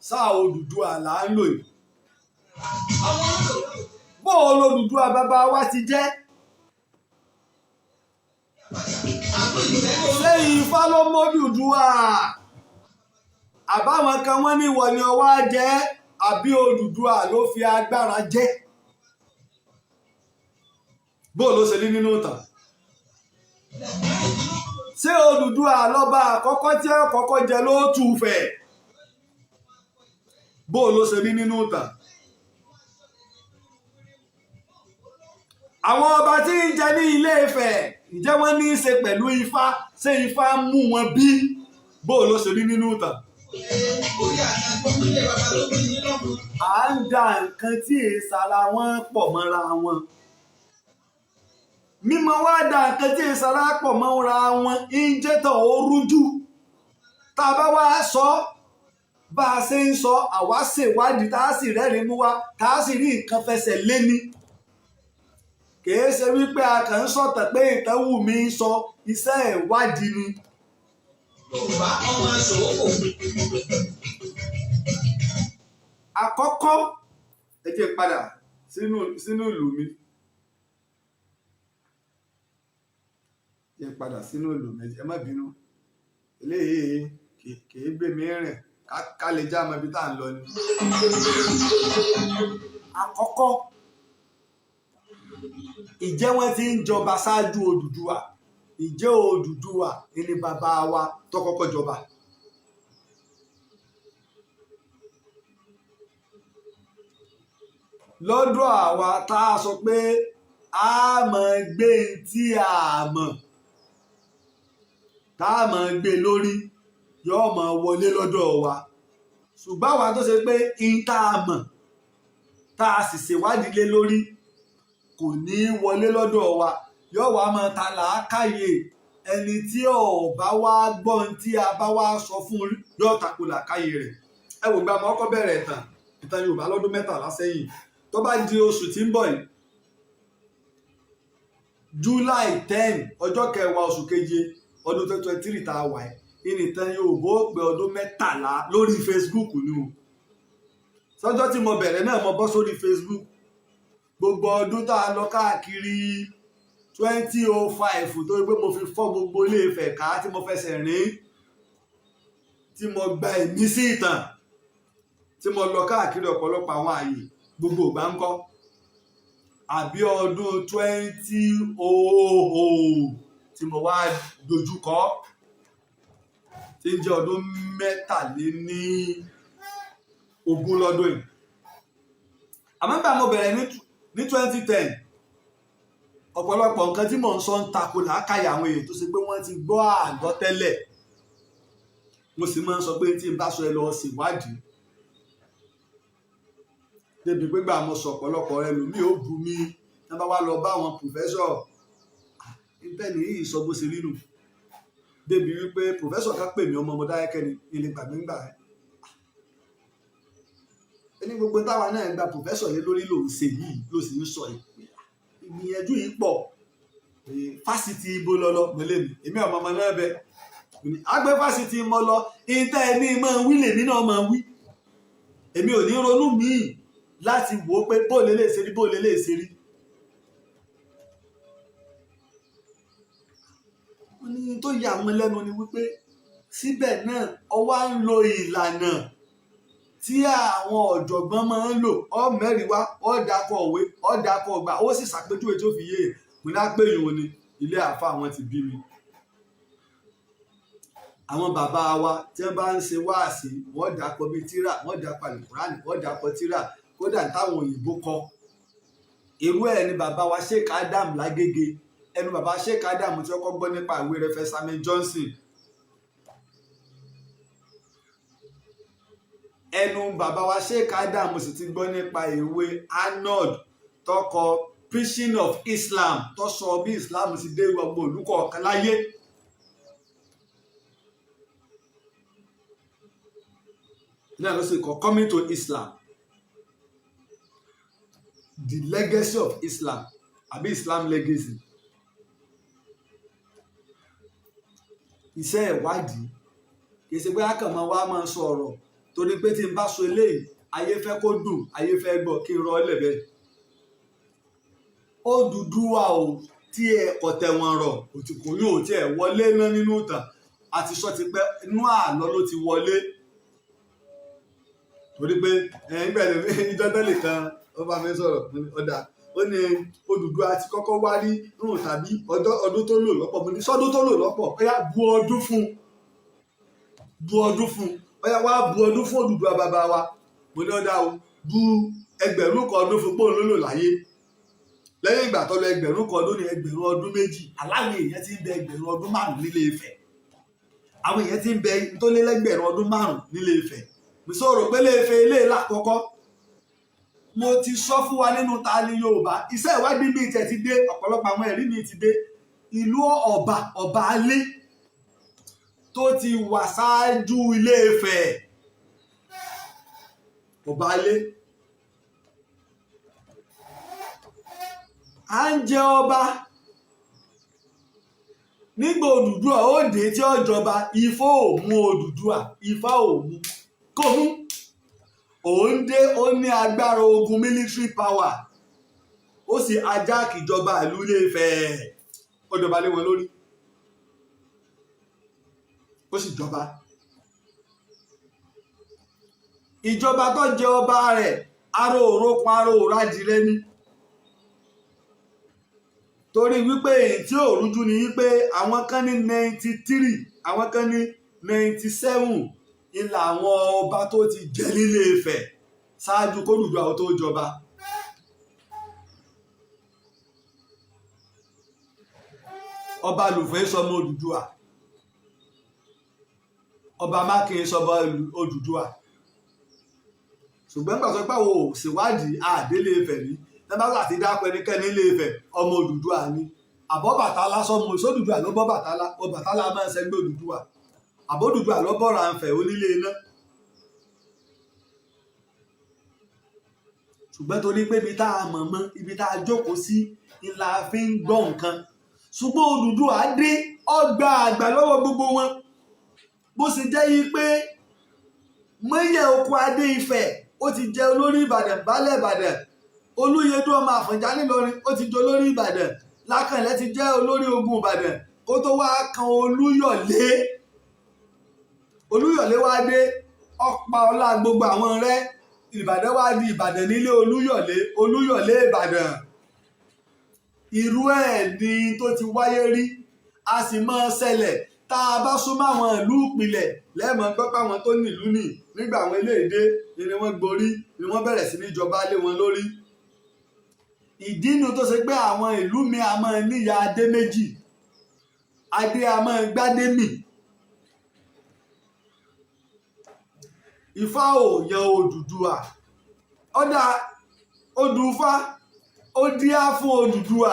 sáà Odùduwà là ń lò yìí. Ọmọ olówó. Bó o lOdùduwà bàbá wa ti jẹ́? Àgbo ìfẹ́ Ṣé Ifá ló mọ́dùdúà, àbáwọn kan wọ́n ní ìwọ ni ọwọ́ á jẹ́, àbí Odùduwà ló fi agbára jẹ́? Bó ló ṣe ní nínú ìtàn? Ṣé Odùduwà lọ́ba àkọ́kọ́ tí ó kọ́kọ́ jẹ lóòtù fẹ̀? Bó ló ṣe ní nínú ìtàn? Àwọn ọba tí ń jẹ ní Ilé Ifẹ̀, ǹjẹ́ wọ́n ní í ṣe pẹ̀lú Ifá? Ṣé Ifá mú wọn bí? Bó ló ṣe rí nínú ìtàn? Orí àtàgbọ́n nílé bàbá tó bí yín lọ́mọ. À ń da nǹkan tí èsàrà wọn pọ̀ mọ́ra wọn. Mímọ̀ wá da nǹkan tí èsàrà pọ̀ mọ́ra wọn ń jẹ́ tán ó rújú. Tá a bá wá sọ bá a ṣe ń sọ, àwa ṣèwádìí, tá a sì rẹ́rìí mú wá, tá a sì rí nǹkan fẹsẹ̀ lé ní. Kìí ṣe wípé a kàn ń sọ̀tàn pé ìtàn wù mí sọ, iṣẹ́ ìwádìí ni. Yorùbá ọmọ aṣòwò. Àkọ́kọ́, ẹ jẹ́ n padà sínú ìlú mi, jẹ́ n padà sínú ìlú mi. Ẹ má bínú, eléyìí kìí gbé mi rìn ká lè já mọ ibi tá à ń lọ ni. Àkọ́kọ́, ìjẹ́ wọ́n ti ń jọba ṣáájú Odùduwà? Ìjẹ́ Odùduwà ni bàbá wa tó kọ́kọ́ jọba? Lọ́dọ̀ àwa tá a sọ pé a máa gbé tí a mọ̀, tá a máa gbé lórí, yóò máa wọlé lọ́dọ̀ wa. Ṣùgbọ́n àwa tó ṣe pé n tá a mọ̀, tá a sì ṣèwádìí lé lórí, kò ní í wọlé lọ́dọ̀ wa, yóò wá máa ta làákàyè ẹni tí ò bá wá gbọ́n tí a bá wá sọ fún, yóò tako làákàyè rẹ̀. Ẹ wò gba mọ́ ọkọ bẹ̀rẹ̀ ìtàn Yorùbá lọ́dún 13 sẹ́yìn. Tó bá di oṣù tí ń bọ̀ yìí, July 10, ọjọ́ 10 oṣù keje ọdún 2023 tá a wà yìí, ìnìtàn Yorùbá ó pé ọdún 13 lórí Facebook ni o. Sọ́jọ́ tí mo bẹ̀rẹ̀ náà, mo bọ́ sórí Facebook. Gbogbo ọdún tá a lọ káàkiri, 2005, tó pé mo fi fọ́ gbogbo Ilé Ifẹ̀ ká, tí mo fẹsẹ̀ rìn, tí mo gba ìmísí ìtàn, tí mo lọ káàkiri ọ̀pọ̀lọpọ̀ àwọn ààyè, gbogbo ìgbà ń kọ́, àbí ọdún 2000 tí mo wá dojúkọ, tí ń jẹ́ ọdún 23 lọ́dún yìí. Àmọ́ nígbà mo bẹ̀rẹ̀ ní Ní 2010, ọ̀pọ̀lọpọ̀ nǹkan tí mò ń sọ ń takò làákàyè àwọn èèyàn tó ṣe pé wọ́n ti gbọ́ àgbọ́ tẹ́lẹ̀. Mo sì máa ń sọ pé tí n bá sọ, ẹ lọ ṣèwádìí, débi pé gbà mo sọ ọ̀pọ̀lọpọ̀ ẹlòmíì ó bu mi tí wọ́n bá wá lọ bá àwọn professor bẹ́ẹ̀ ni yìí sọ bó ṣe rí nù, débi wípé professor kan pè mí, ọmọ Mọdákẹ́kẹ́ ni, ilé gbàgbé ńgbà ẹ́ ẹni gbogbo táwa náà gba professor lé lórí lòún ṣe yìí, ló sì ń sọ yìí. Ìgbìyànjú yìí pọ̀. Fásitì ibo lọlọ mọlẹ mi, èmi ọmọ ọmọ náà bẹ àgbẹ̀ fásitì mọ lọ. Ìtẹ́ ẹni máa wí lèmi náà máa wí. Èmi ò ní ronú míì láti wò ó pé bó lè lè ṣe rí, bó lè lè ṣe rí. Wọ́n ní tó yà wọ́n lẹ́nu ni wípé síbẹ̀ náà, ọwá ń lo ìlànà tí àwọn ọ̀jọ̀gbọ́n máa ń lò, ọ mẹ́rin wá, ọ dákọ̀ òwe, ọ dákọ̀ ọgbà, ó sì ṣàpèjúwe tó fi yé e. Mo ní àpèyàn ni ilé àfa àwọn ti bí mi. Àwọn bàbá wa tí wọ́n bá ń ṣe wáàsí, wọ́n dàpọ̀ bíi tíra, wọ́n dàpọ̀ àlùkùránì, wọ́n dàpọ̀ tíra, kódà táwọn òyìnbó kọ. Irú ẹ̀ ni bàbá wa Sheikh Adam Lágége. Ẹnu bàbá Sheikh Adam tí wọ́n kọ́ gbọ́ nípa ìwé rẹ̀ Samuel Johnson. Ẹnu bàbá wa Sheikh Adam sì ti gbọ́ nípa ìwé Arnold tó kọ Preaching of Islam, tó sọ bí Islam ti dé gbogbo ìlú kọ̀ọ̀kan láyé. Náà ló sì kọ Coming to Islam, The Legacy of Islam àbí Islam Legacy. Iṣẹ́ ìwádìí kì í ṣe pé a kàn máa wá máa sọ ọ̀rọ̀ torí pé tí n bá sọ eléyìí, ayé fẹ́ kó dùn, ayé fẹ́ gbọ́, kí n rọ ọ́ lẹ̀ bẹ́ẹ̀. Odùduwà ò tí ẹ kọ̀tẹ̀wọ̀n rọ̀ òtìkù yóò tí ẹ wọlé ná nínú ìtàn àti sọ ti pẹ́, inú àlọ́ ló ti wọlé, torí pé ẹ̀ẹ́n gbẹ̀lẹ̀ ìjọ tẹ́lẹ̀ kan ó bá mi sọ̀rọ̀ ọ̀dà, ó ní Odùduwà ti kọ́kọ́ wá rí nù tàbí ọdún tó lò lọ́pọ̀. Mo ní sọ́dún tó lò lọ́pọ̀, ó yá bu ọdún fún, bu ọdún fún, ó yá wá bu ọdún fún Odùduwà bàbá wa. Mo ní ọ̀dà o, bu 1000 ọdún fún pòun ló lò láyé. Lẹ́yìn ìgbà tó lọ 1000 ọdún ní 2000, aláwọ̀ èèyàn ti ń bẹ 5,000 ọdún nílé Ifẹ̀. Àwọn èèyàn ti ń bẹ tó lé lẹ́gbẹ̀rún ọdún 5 nílé Ifẹ̀. Mo sọ̀rọ̀ pé Ilé-Ifẹ̀ ilé lákọ̀ọ́kọ́. Mo ti sọ fún wa nínú Ta ni Yorùbá, iṣẹ́ ìwádìí mi tẹ̀ ti dé, ọ̀pọ̀lọpọ̀ àwọn ẹ̀rí mi ti dé. Ìlú ọba ọba alé tó ti wà ṣáájú Ilé Ifẹ̀, ọba alé à ń jẹ ọba nígbà Odùduwà ó dé tí ó jọba. Ifá ò mú Odùduwà, Ifá ò mú, kò mú. Òun dé, ó ní agbára ogun, military power, ó sì ajá ìjọba ìlú Ilé-Ifẹ̀, ó jọba lé wọn lórí, ó sì jọba. Ìjọba tó jẹ ọba rẹ̀, aró òrókun aró òrádìrẹ́ ni, torí wípé èyí tí ò rújú ni wípé àwọn kan ní 93, àwọn kan ní 97 ìlà àwọn ọba tó ti jẹ nílé Ifẹ̀ ṣáájú k'Odùduwà tó jọba. Ọba Lùfẹ́ sọmọ Odùduwà, ọba Mákin sọmọ Odùduwà, ṣùgbọ́n gbàgbọ́ pé àwọn ò ṣèwádìí àdélé Ifẹ̀ rí tẹ́bá àti dápẹ́ ẹnikẹ́ni nílé Ifẹ̀, ọmọ Odùduwà ni. Àbọ̀ Bàtálá sọmọ sódùduwà ló bọ́ Bàtálá, Ọbàtálá máa ń ṣẹgbẹ́ Odùduwà, àbọ̀ Odùduwà ló bọ́ra Ifẹ̀ onílé iná. Ṣùgbọ́n torí pé ibi tá a mọ̀ mọ́, ibi tá a jókòó sí la fi ń gbọ́ nǹkan. Ṣùgbọ́n Odùduwà dé, ọgbà àgbà lọ́wọ́ gbogbo wọn. Bó ṣe jẹ́ yí pé Mọ́yẹ̀ Oko Adé Ifẹ̀ ó ti jẹ́ olórí Ìbàdàn, baálẹ̀ Ìbàdàn. Olúyẹdùn ọmọ Àfọ̀njá nílọrin ó ti jẹ́ olórí Ìbàdàn. Lákànlẹ̀ ti jẹ́ olórí ogun Ìbàdàn kó tó wá kan Olúyọ̀lé. Olúyọ̀lé wá dé, ọ̀pá ọlá gbogbo àwọn rẹ̀. Ìbàdàn wá di Ìbàdàn nílé Olúyọ̀lé, Olúyọ̀lé Ìbàdàn. Irú ẹ̀ ni tó ti wáyé rí, a sì máa ṣẹlẹ̀ tá a bá súnmọ́ àwọn ìlú ìpìlẹ̀ lẹ́ẹ̀mọ́ gbọ́ pé àwọn tó nílùú nì nígbà àwọn eléyìí dé ni wọ́n gborí, ni wọ́n bẹ̀rẹ̀ sí ní jọba lé wọn lórí. Ìdí nu tó ṣe pé àwọn ìlú mi a máa níyà adé méjì, adé a máa gbádé mì. Ifá ò yan Odùduwà. Ọ̀dà Odùfá ó díá fún Odùduwà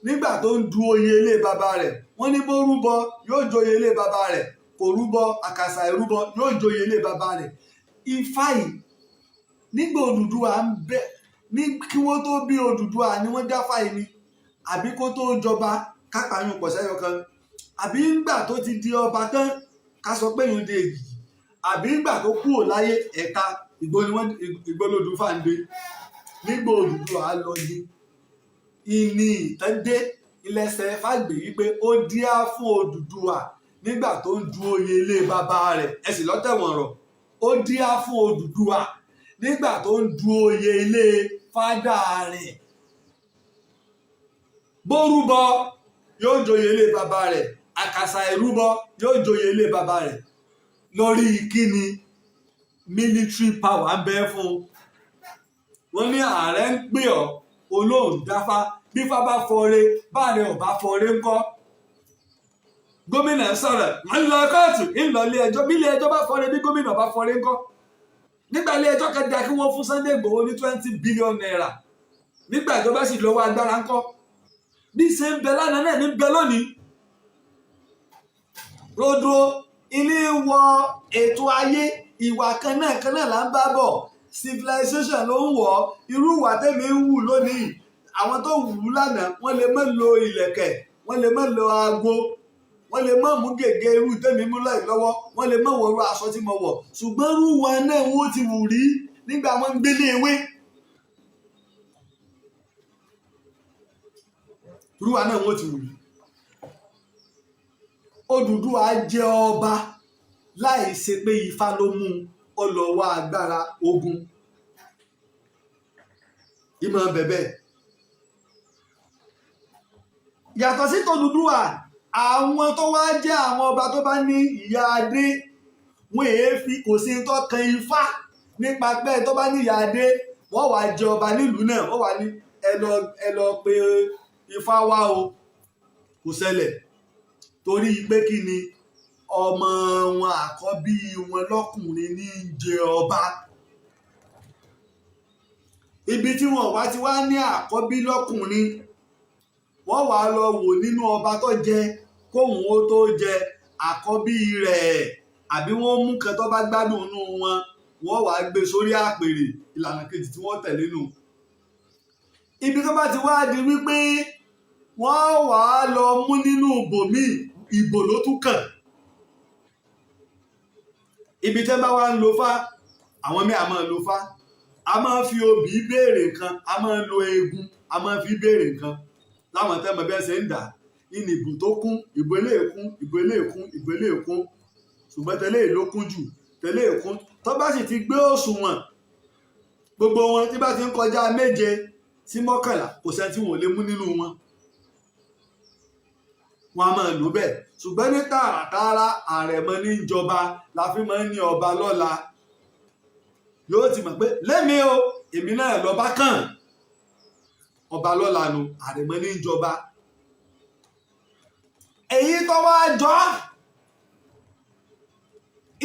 nígbà tó ń du oyè ilé bàbá rẹ̀. Wọ́n ní bó rúbọ, yóò joyè ilé bàbá rẹ̀. Kò rúbọ, àkàsà ìrúbọ, yóò joyè ilé bàbá rẹ̀. Ifá yìí, nígbà Odùduwà ń bẹ ní, kí wọ́n tó bí Odùduwà ni wọ́n dáfá yìí ni, àbí kó tó jọba, kápáyún pọ̀ sẹ́yọ kan, àbí ńgbà tó ti di ọba tán, ká sọ pé yòó di èjì, àbí ńgbà tó kúrò láyé, ẹ̀ka ìgbó ni wọ́n ìgbólódù fàǹdé. Nígbà Odùduwà lọ ní ìní ìtàn dé ilẹ̀ṣẹ̀ fàgbé wípé ó díá fún Odùduwà nígbà tó ń du oyè ilé bàbá rẹ̀. Ẹ sì lọ́tẹ̀wọ̀n rọ̀. Ó díá fún Odùduwà nígbà tó ń du oyè ilé fádà rẹ̀. Bó rúbọ, yóò joyè ilé bàbá rẹ̀. Àkàsà ìrúbọ, yóò joyè ilé bàbá rẹ̀. Lórí kíni? Military power ń bẹ fún un. Wọ́n ní ààrẹ ń pè ọ́, olóhùn dáfá. Bí fá bá fọre, báàrẹ ò bá fọre ńkọ́? Gómìnà sọ̀rọ̀, ń lọ kóòtù, ń lọ ilé ẹjọ́. Bí ilé ẹjọ́ bá fọre, bí gómìnà bá fọre ńkọ́? Nígbà ilé ẹjọ́ kẹta kí wọ́n fún Sunday Igboho ní ₦20 billion, nígbà ìjọba sì lọ́wọ́ agbára ńkọ́? Bí ṣe ń bẹ lánàá náà ní bẹ lónìí. Rodo ilé wọ ètò ayé, ìwà kan náà kan náà là ń bá bọ̀. Civilization ló ń wọ̀. Irú ìwà tẹ́mi ń wù lónìí, àwọn tó wù ú lánàá, wọ́n lè má lo ìlẹ̀kẹ̀, wọ́n lè má lo aago, wọ́n lè má mú gègé irú tẹ́mi mú láì lọ́wọ́, wọ́n lè má wọ̀rú aṣọ tí mo wọ̀, ṣùgbọ́n irú wọn náà wọ́n ti wù rí nígbà wọ́n ń gbélé ewé. Irú wa náà wọ́n ti wù rí. Odùduwà jẹ́ ọba láì ṣe pé Ifá ló mú ọ lọ wá agbára ogun ìmọ̀ bẹ̀bẹ̀. Yàtọ̀ sí tòdùdùwà, àwọn tó wá jẹ́ àwọn ọba tó bá ní ìyá adé, wọn èé fi kò sí tó kan Ifá nípa pé tó bá ní ìyá adé, wọ́n wàá jẹ ọba nílùú náà, wọ́n wàá ní ẹ lọ pé Ifá wá o. Kò ṣẹlẹ̀, torí pé kí ni? Ọmọ wọn àkọ́bí wọn lọ́kùnrin ní í jẹ ọba. Ibi tí wọn wá ti wá ní àkọ́bí lọ́kùnrin, wọ́n wàá lọ wò nínú ọba tó jẹ kóhun ó tó jẹ, àkọ́bí rẹ̀, àbí wọ́n mú kan tó bá gbádùn inú wọn, wọ́n wàá gbé sórí àpèrè. Ìlànà kejì tí wọ́n tẹ̀lé nù. Ibi tó bá ti wá di wípé wọ́n wàá lọ mú nínú ibòmíì, ìbò ló tún kàn. Ibi tẹ́ bá wá ń lo fá, àwọn míì á máa lo fá, a máa fi obì béèrè nǹkan, a máa lo eegun, a máa fi béèrè nǹkan láwọn tẹ́ mọ bí ẹ ṣe ń dà ìní. Ìbò tó kún, ìbò eléyìí kún, ìbò eléyìí kún, ìbò eléyìí kún, ṣùgbọ́n tẹ́lẹ̀ ló kún jù, tẹ́lẹ̀ kún. Tó bá sì ti gbé òṣùwọ̀n gbogbo wọn, tí bá ti ń kọjá 7 sí 11, kò sẹ́ni tí wọn ò lè mú nínú wọn. Wọn a máa lò bẹ́ẹ̀, ṣùgbọ́n ní tààràtààrà, àrẹ̀mọ ní ìjọba la fi máa ń ní ọba lọ́la. Yóò ti mọ̀ pé lẹ́mi o, èmi náà lọ́ba kàn, ọba lọ́la nu, àrẹ̀mọ ní ìjọba. Èyí tó wá jọ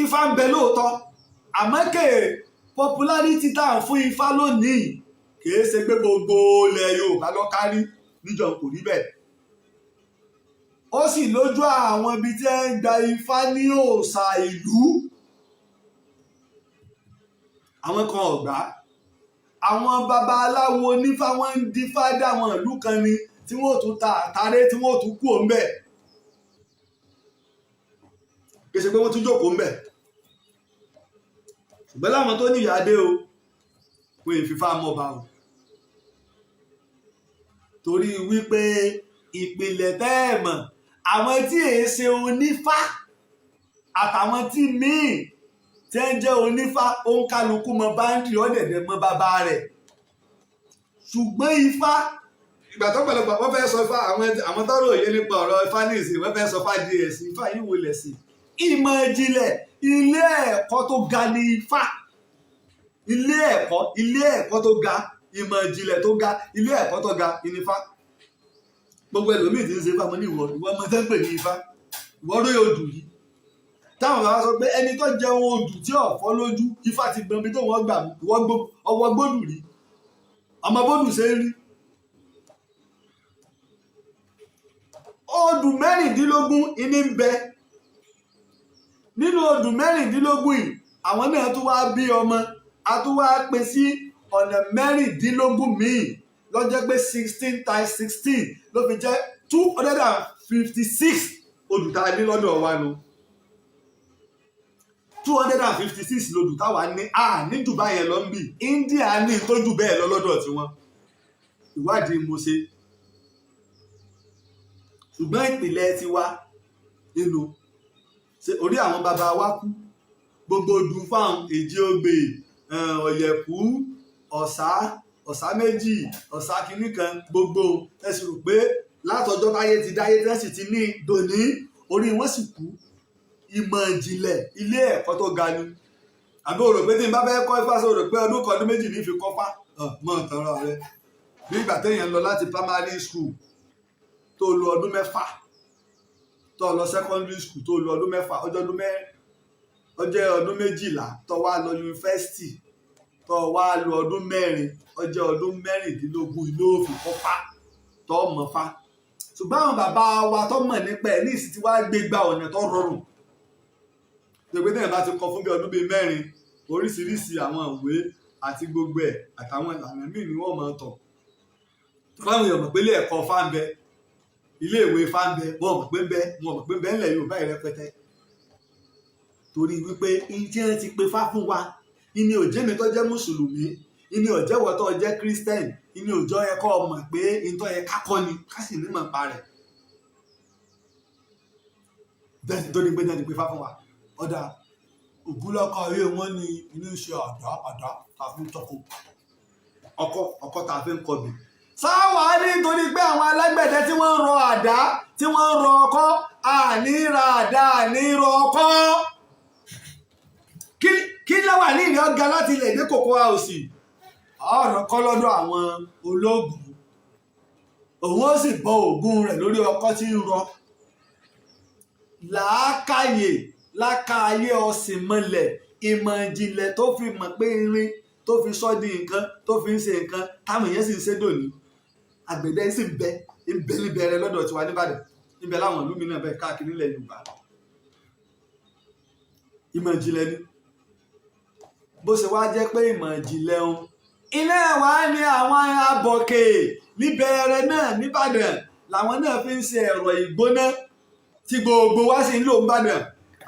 Ifá ń bẹ lóòótọ́, àmọ́ kè popularity tá à ń fún Ifá lónìí, kìí ṣe pé gbogbo ilẹ̀ Yorùbá ló kárí. Níjọ kò rí bẹ́ẹ̀. Ó sì lójú àwọn ibi tí ẹ ń gba Ifá ní òòṣà ìlú, àwọn kan ọ̀gbá, àwọn babaláwo onífá, wọn ń dífá dáwọn ìlú kan ni, tí wọ́n ò tún ta àtàrẹ, tí wọ́n ò tún kú òun bẹ́ẹ̀. Kì í ṣe pé wọ́n tún jókòó ńbẹ̀. Ṣùgbọ́n láwọn tó ní ìyáde o, wọ́n èé fífá mọ́ba o, torí wípé ìpìlẹ̀ tẹ́ ẹ̀ mọ̀, àwọn tí èé ṣe onífá àtàwọn tí míì tí ń jẹ́ onífá, òǹkálukú mọ báńdì ọ̀dẹ̀dẹ̀ mọ bàbá rẹ̀. Ṣùgbọ́n Ifá, ìgbà tó pẹ̀lọpọ̀ wọ́n fẹ́ sọ Ifá, àwọn tọ́rọ òye nípa ọ̀rọ̀ Ifá ní ìsìn, wọ́n fẹ́ sọ Ifá di ẹ̀sìn. Ifá yìí wò lẹ̀sìn? Ìmọ̀ ìjìnlẹ̀, ilé ẹ̀kọ́ tó ga ní Ifá, ilé ẹ̀kọ́ tó ga. Ìmọ̀ ìjìnlẹ̀ tó ga, ilé ẹ̀kọ́ tó ga ìnífá. Gbogbo ẹlòmíì tí ń ṣe fáwọn ní ìwọ ìwọ ọmọ tẹ́ ń pè ní Ifá, ìwọ lóye odù yìí táwọn bàbá sọ pé ẹni tó jẹun odù tí ọ̀fọ́ lójú, Ifá ti gbọ́n bí tó wọ́n gbà mú. Ìwọ ọwọ́ gbódù rí, ọmọ bódù ṣe ń rí. Odù 16 ìní ń bẹ. Nínú odù 16 yìí, àwọn náà tún wá bí ọmọ, a tún wá pín sí ọ̀nà 16 míì, ló jẹ́ pé 16 times 16 ló fi jẹ́ 256 odù tá a ní lọ́dọ̀ wa nu. 256 lodù táwa ní. A ní jù báyẹn lọ ń bì. India ní tó jù bẹ́ẹ̀ lọ lọ́dọ̀ tiwọn. Ìwádìí mo ṣe, ṣùgbọ́n ìpìlẹ̀ tiwa nínú ṣe orí àwọn bàbá wa kú, gbogbo odù fáwọn èjì ogbè, ọ̀yẹ̀kú, ọ̀sá, ọ̀sá méjì, ọ̀sá kìíní kan, gbogbo ẹ sì rò pé látọjọ́ táyé ti dáyé tẹ́sì ti ní dòní, orí wọn sì kú. Ìmọ̀ ìjìnlẹ̀, ilé ẹ̀kọ́ tó ga ni. Àbí o rò pé tí n bá fẹ́ kọ́ Ifá, sọ rò pé ọdún kan, ọdún 2 ní fi kọ́fá mọ̀ tọrọ rẹ? Bí ìgbà téèyàn lọ láti primary school tó lo ọdún 6, tó lọ secondary school tó lo ọdún 6, ọjọ́ ọdún mẹ́rin, ọjọ́ ọdún 12, tó wá lọ yunifásitì tó wá lo ọdún 4, ọjọ́ ọdún 16 ló fi kọ́fá tó mọ̀ fá. Ṣùgbọ́n àwọn bàbá wa tó mọ̀ nípa ẹ̀ ní ìsìn tí wàá gbé gba ọ̀nà tó rọrùn tó pé téèyàn bá ti kọ fún bí ọdún bíi 4, oríṣiríṣi àwọn ìwé àti gbogbo ẹ̀ àtàwọn ìlànà míì ni wọ́n máa tọ̀. Báwọn èèyàn mọ̀ pé ilé ẹ̀kọ́ Ifá ń bẹ, ilé ìwé Ifá ń bẹ, wọ́n mọ̀ pé ń bẹ, wọ́n mọ̀ pé ń bẹ ńlẹ̀ Yorùbá yìí rẹpẹtẹ, torí wípé ìjẹ́ ti pe Fá fún wa. Ìní òjé mi tó jẹ́ mùsùlùmí, ìní òjẹ́wọ́ tó jẹ́ kírísítẹ́nì, ìní òjọ́ yẹ kọ́ mọ̀ pé ìtọ́ yẹ ká kọ́ ni ká sì nímọ̀ pa rẹ̀ bẹ́ẹ̀ tó ní pé náà ti pe Fá fún wa. Ọ̀dà ògúnlọ́kọ̀ ayé wọn ní inú ṣe àdá, àdá tá a fi ń tọ́kọ, ọkọ́, ọkọ́ tá a fi ń kọbì. Sáwà nítorí pé àwọn alágbẹ̀dẹ tí wọ́n ń rọ àdá, tí wọ́n ń rọ ọkọ́, àní ra àdá, àní rọ ọkọ́. Kí ló wà ní ìrìn ọ̀gá láti ilẹ̀ dé Cocoa House? Ọ̀rọ̀ kọ́ lọ́dọ̀ àwọn ológun, òun ó sì bọ ògùn rẹ̀ lórí ọkọ́ tí ń rọ. Làákàyè lákàáyé ọ̀sìn mọlẹ̀, ìmọ̀ ìjìnlẹ̀ tó fi mọ̀ pé irin tó fi sọ́ di nǹkan tó fi ń ṣe nǹkan táwọn èèyàn sì ń ṣe dòní. Àgbẹ̀dẹ sì ń bẹ, ń bẹ níbẹ̀rẹ̀ lọ́dọ̀ tiwa nìbàdàn, níbẹ̀ láwọn ìlú mi náà bẹ káàkiri nílẹ̀ Yorùbá. Ìmọ̀ ìjìnlẹ̀ ni. Bó ṣe wá jẹ́ pé ìmọ̀ ìjìnlẹ̀ ń iná wa ní àwọn abọ̀kè níbẹ̀rẹ̀ náà nìbàdàn làwọn náà fi ń ṣe ẹ̀rọ ìgbóná tí gbogbo wa sì ń lò nìbàdàn,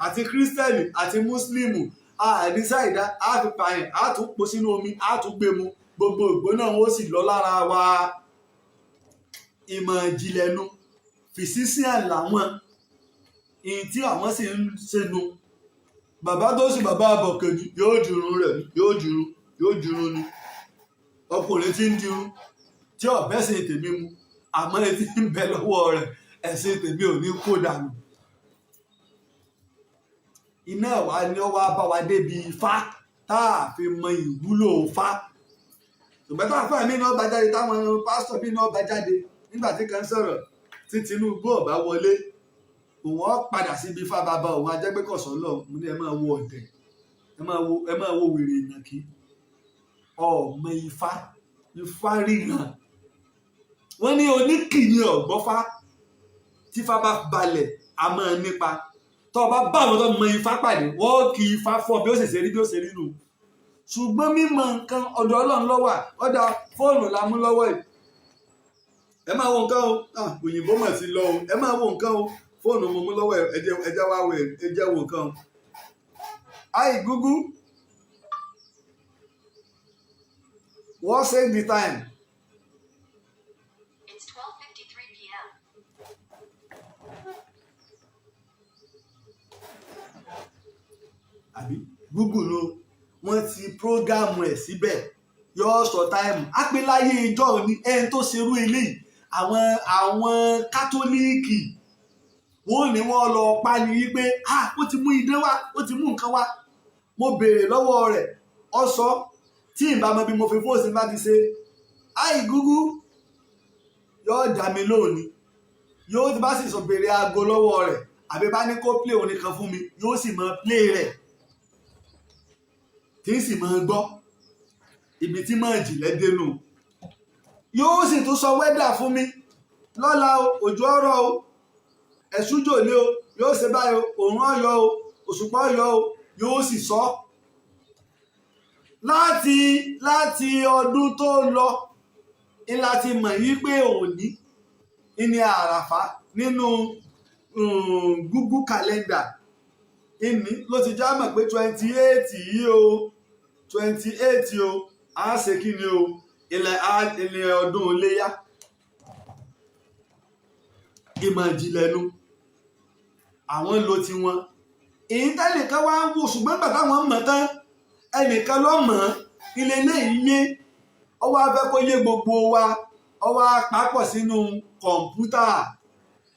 àti kírísítẹ́nì àti mùsùlùmù. Àdìsáìdá á fi pààyàn, á tún po sínú omi, á tún gbé mu, gbogbo ìgbóná wọn ó sì lọ lára wa. Ìmọ̀ ìjìnlẹ̀ nu. Physician làwọn, ìyìn tí àwọn sì ń ṣe nu. Bàbá tó sì bàbá àbọ̀kè ni yóò dirun rẹ̀, yóò dirun, yóò dirun ni. Ọkùnrin tí ń dirun tí ọ̀bẹ sì tèmi mu, àmọ́ etí ń bẹ lọ́wọ́ rẹ̀, ẹ̀sìn tèmi ò ní kó dànù. Iná wa ni ó wá bá wa débi Ifá tá a fi mọ ìwúlò Ifá. Ṣùgbọ́n táwọn afáà mi náà bá jáde, táwọn pásítọ̀ mi náà bá jáde, nígbà tí kan sọ̀rọ̀ tí Tinubu ò bá wọlé, òun ó padà síbi Ifá bàbá òun, ajẹ́gbẹ́kọ̀sọ́ lọ. Mo ní ẹ máa wo ọ̀dẹ̀, ẹ máa wo wèrè ìnàkí. Ọmọ Ifá, Ifá ríran. Wọ́n ní oníkìní ọ̀gbọ́fá. Tífá bá balẹ̀, a máa nípa. Tó o bá bá àwọn tó mọ Ifá pàdé, wọ́n kì í Ifá fọ́ bí ó sì ṣe rí, bí ó ṣe rí nù. Ṣùgbọ́n mímọ̀ nǹkan, ọ̀dọ̀ Ọlọ́run ló wà. Ọ̀dà fóònù la mú lọ́wọ́ yìí. Ẹ máa wo nǹkan o. Òyìnbó mà ti lọ o. Ẹ máa wo nǹkan o. Fóònù mo mú lọ́wọ́, ẹ jẹ́ wá wo, ẹ jẹ́ wo nǹkan o. Hi Google, what say the time? It's 12:53 p.m. Àbí Google ló wọ́n ti program ẹ̀ síbẹ̀, yóò sọ time. Ápéláyé ìjọ òní, ẹni tó ṣerú eléyìí, àwọn kátólíìkì, wọ́n ní wọ́n lọ pa ni wípé ah, ó ti mú idán wá, ó ti mú nǹkan wá. Mo béèrè lọ́wọ́ rẹ̀, ọ sọ tí ìbámu bí mo fi fóònù bá ti ṣe. Hi Google, yóò dá mi lónìí. Yóò ti bá sì sọ béèrè aago lọ́wọ́ rẹ̀, àbí bá ní kó play orin kan fún mi, yóò sì máa play rẹ̀, tí sì máa gbọ́. Ibi tí máa jìnlẹ̀ dénú, yóò sì tún sọ weather fún mi lọ́la o, òjò ọ̀rọ̀ o, ẹ̀sùjò ní o, yóò ṣe báyìí o, òòrùn ọ̀yọ́ o, òṣùpá ọ̀yọ́ o, yóò sì sọ. Láti ọdún tó lọ ńlá ti mọ̀ yí pé òní ní àràfá nínú Google Calendar. Ìní ló ti já mọ̀ pé 28 yìí o, 28 o, á ṣe kí ni o, ilẹ̀ ilẹ̀ ọdún iléyá. Ìmọ̀ ìjìnlẹ̀ nu àwọn ń lo tiwọn, èyí tẹ́nìkan wá ń wò. Ṣùgbọ́n nígbà táwọn mọ̀ tán, ẹnìkan ló mọ̀ ọ́n, ilé eléyìí yé ọwọ́ afẹ́ kó yé gbogbo wa, ọwọ́ apapọ̀ sínú kọ̀ǹpútà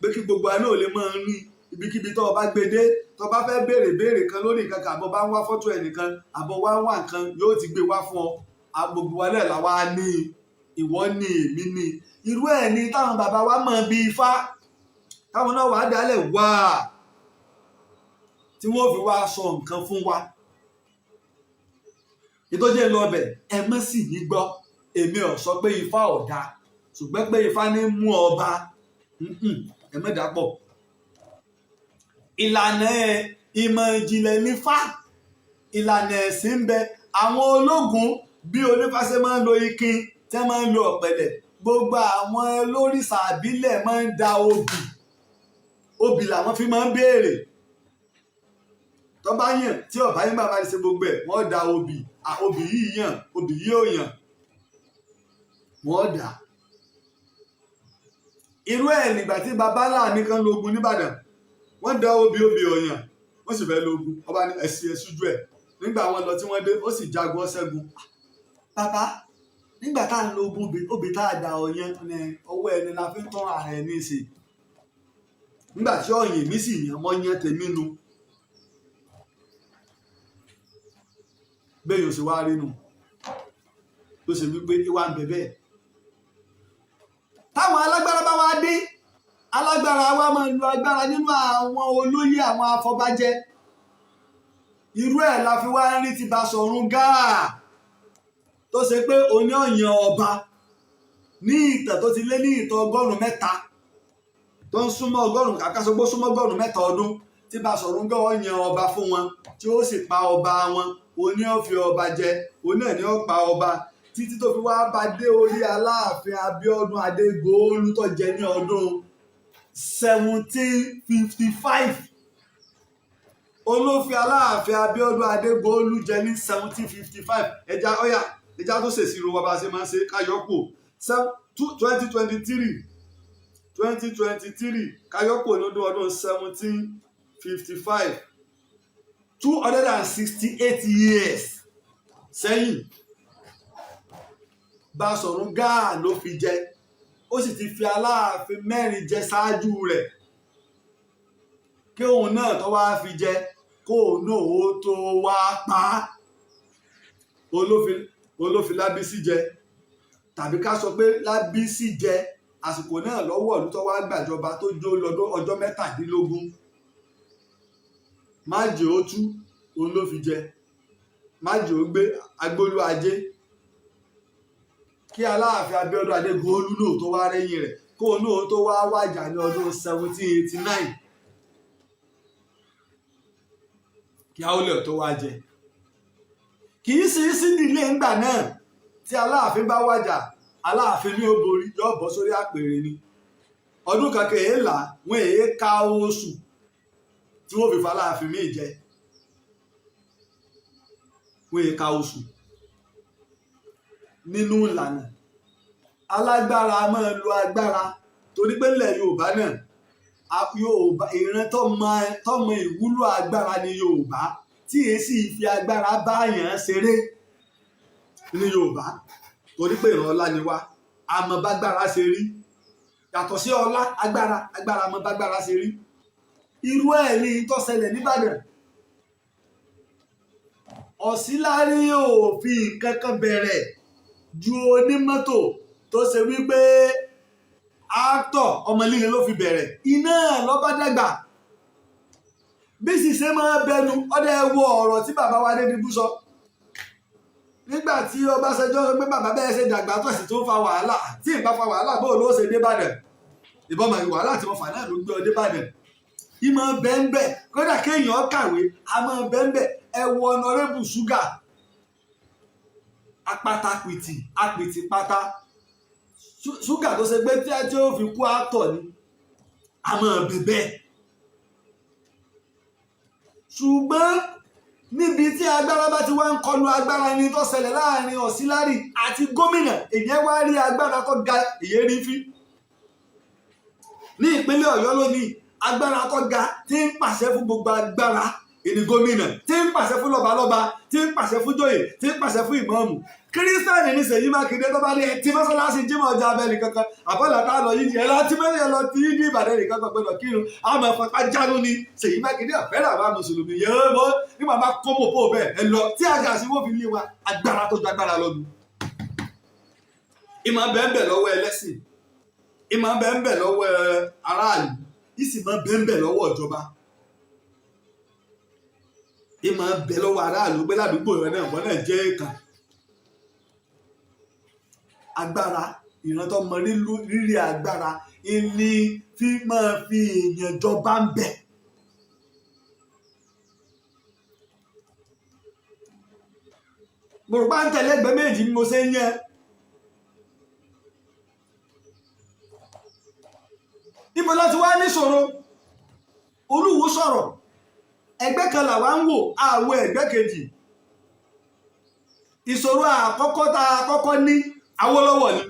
pé kí gbogbo wa náà lè máa rí ibikíbi tó o bá gbé dé. Tó o bá fẹ́ béèrè béèrè kan lórí nǹkan kan, àbọ̀ bá ń wá fọ́tò ẹnìkan, àbọ̀ wá ń wá nǹkan, yóò ti gbé wá fún ọ. Gbogbo wa náà làwa ní, ìwọ ní, èmi ní. Irú ẹ̀ ní táwọn bàbá wa mọ̀ bí Ifá, táwọn náà wàá dálẹ̀ wá, tí wọ́n fi wá sọ nǹkan fún wa. Ìtọ́jú ẹ̀ lọ ọbẹ̀, ẹ mọ́ sì ní gbọ́. Èmi ò sọ pé Ifá ò dáa, ṣùgbọ́n pé Ifá ní mú ọba, ẹ mọ́ dàpọ̀. Ìlànà ìmọ̀ ìjìnlẹ̀ nífá, ìlànà ẹ̀sìn ń bẹ. Àwọn ológun bí onífáṣẹ́ máa ń lo ikin, tẹ́ máa ń lo ọ̀pẹ̀lẹ̀, gbogbo àwọn olórìṣà àbílẹ̀ máa ń da obì. Obì làwọn fi máa ń béèrè. Tó bá yàn, tí ọ̀bá yín bàbá ṣe gbogbo ẹ̀, wọ́n da obì. Obì yìí yàn, obì yìí ò yàn, wọ́n dà. Irú ẹ̀ nígbà tí baba ńlá mi kan lógun nìbàdàn, wọ́n da obì, obì ọ̀yàn, wọ́n sì fẹ́ lógun. Ọba ní ẹ̀sìn ẹ̀sùjú ẹ̀. Nígbà wọn lọ tí wọ́n dé, ó sì jagun ọ̀ṣẹ́gun. Bàbá, nígbà tá à ń lo ogun, obì tá a dà ọ̀yàn ní ọwọ́ ẹni la fi ń tọ́ ara ẹ̀ ní í ṣe. Nígbà tí ọ̀yìn mi sì yàn mọ́ yán tèmi nu. Bẹ́ẹ̀ yóò ṣe wá rí nu ló ṣe wípé ìwà ń bẹ bẹ́ẹ̀. Táwọn alágbára bá wá dé, alágbára wa máa ń lo agbára nínú àwọn olóyè, àwọn afọbajẹ. Irú ẹ̀ la fi wá ń rí ti Baṣọ̀run Gáà, tó ṣe pé oní ọ̀yàn ọba ní ìtàn tó ti lé ní ìtàn 300, tó ń súnmọ́ 100, kàkàsọ́gbó súnmọ́ 103 ọdún, tí Baṣọ̀run Gáà yan ọba fún wọn, tí ó sì pa ọba wọn, oní ó fi ọba jẹ, oní ẹ̀ ní ó pa ọba, títí tó fi wá bá dé orí Aláàfin Abíọ́dún Adégoolú, tó jẹ ní ọdún 1755. Olófin Aláàfin Abíọ́dún Adégoolú jẹ ní 1755. Ẹja ọyà, ẹja tó ṣèṣirò wa bá a ṣe máa ń ṣe káyọ́pò 2023, 2023, káyọ́pò lọ́dún ọdún 1755, 268 years sẹ́yìn. Baṣọ̀run Gáà ló fi jẹ. Ó sì ti fi aláàfin mẹ́rin jẹ ṣáájú rẹ̀ kí òun náà tó wá fi jẹ, kó òun náà ó tó wá pa á. Olófin Lábísí jẹ, tàbí ká sọ pé Lábísí jẹ àsìkò náà lọ́wọ́ ìlú tó wá gbàjọba, tó jó lọ́dún ọjọ́ 17. Májè ó tú, òun ló fi jẹ. Májè ó gbé agbólú ajé kí Aláàfin Abíọ́dún Adégolú náà tó wá rẹ́yìn rẹ̀, kó náà tó wá wàjà ní ọdún 1789, kí Awólẹ̀ tó wá jẹ. Kì í sì í sí nílé ńgbà náà. Tí Aláàfin bá wàjà, Aláàfin ní ó borí, yóò bọ́ sórí àpèrè ni. Ọdún kan kèé là, wọn èé ka oṣù tí wọ́n fi fa Aláàfin míì jẹ, wọn èé ka oṣù. Nínú ìlànà, alágbára máa lo agbára, torí pé nílẹ̀ Yorùbá náà, Yorùbá ìran tọ́mọ ìwúlò agbára ni Yorùbá, tí èé sì fi agbára báyàn ṣeré ní Yorùbá, torí pé ìran ọlá ni wá. Àmọ́ bágbára ṣe rí yàtọ̀ sí ọlá, agbára, agbára àmọ́ bágbára ṣe rí. Irú ẹ̀ ní tó ṣẹlẹ̀ nìbàdàn. Ọ̀sílárí ò fi nǹkan kan bẹ̀rẹ̀ ju onímọ́tò. Tó ṣe wípé actor ọmọ líle ló fi bẹ̀rẹ̀, iná lọ́ba dàgbà bí sì ṣe máa bẹnu ọdẹ. Wo ọ̀rọ̀ tí bàbá wa Adédìbú sọ nígbà tí Ọbásanjọ́ sọ pé bàbá bẹ́ẹ̀ ṣe dàgbà tó sì tún fa wàhálà. Tí ì bá fa wàhálà, bóò ló ṣe débàdàn? Ìbọn mọ̀ wàhálà tí wọ́n fà náà ló gbé ọ débàdàn. Ìmọ̀ bẹ́ńbẹ́ kódà kéèyàn kàwé àmọ́ bẹ́ńbẹ́. Ẹ wo Honourable Sugar, apata pìtì apìtì pátá Sugar tó ṣe pé tí ó fi kú àtọ̀ ni àmọ́ bẹ̀bẹ̀. Ṣùgbọ́n níbi tí agbára bá ti wá ń kọlu agbára ni tó ṣẹlẹ̀ láàrin auxiliary àti gómìnà, èyẹ wá rí agbára tó ga, èyẹ rí fí ní ìpínlẹ̀ Ọ̀yọ́ lónìí. Agbára tó ga tí ń pàṣẹ fún gbogbo agbára ìní gómìnà, tí ń pàṣẹ fún lọ́balọ́ba, tí ń pàṣẹ fún joyè, tí ń pàṣẹ fún ìmáàmù. Kírísítẹ́nì ní Ṣèyí Mákindé tó bá ní ẹtí mọ́sálásí Jímọ̀ ọjà abẹ́lì kankan àbọ̀là tá a lọ yíyí ẹ lọ tí mẹ́rin ẹ lọ tí yíyí Ìbàdàn nìkan kan gbọdọ̀ kírun, àmọ́ fapá jánu ni. Ṣèyí Mákindé ọ̀fẹ́ràn àwa mùsùlùmí yẹn mọ́ nígbà bá kó mọ̀ pọ̀ bẹ́ẹ̀ ẹ lọ tí àga sí wọ́n fi lé wa. Agbára tó ju agbára lọ nu. Ìmọ̀ bẹ́ẹ̀ bẹ́ẹ̀ lọ́wọ́ ẹlẹ́sìn, ìmọ̀ bẹ́ẹ̀ bẹ́ẹ̀ lọ́wọ́ aráàlú, ìsì máa bẹ́ẹ̀ bẹ́ẹ̀ lọ́wọ́ ìjọba. Ìmọ̀ bẹ́ẹ̀ lọ́wọ́ aráàlú pé ládùúgbò rẹ náà wọ́n náà jẹ́ èèkàn agbára. Ìran tó mọ rírì agbára ìní fi máa fi èèyàn jọba ń bẹ̀. Mo rò pé à ń tẹ̀lé ẹgbẹ́ méjì bí mo ṣe ń yẹn. Níbo láti wá níṣòro? Olúwo sọ̀rọ̀, ẹgbẹ́ kan làwa ń wò, àwọ̀ ẹgbẹ́ kejì. Ìṣòro àkọ́kọ́ tá a kọ́kọ́ ní, Awólọ́wọ̀ ni.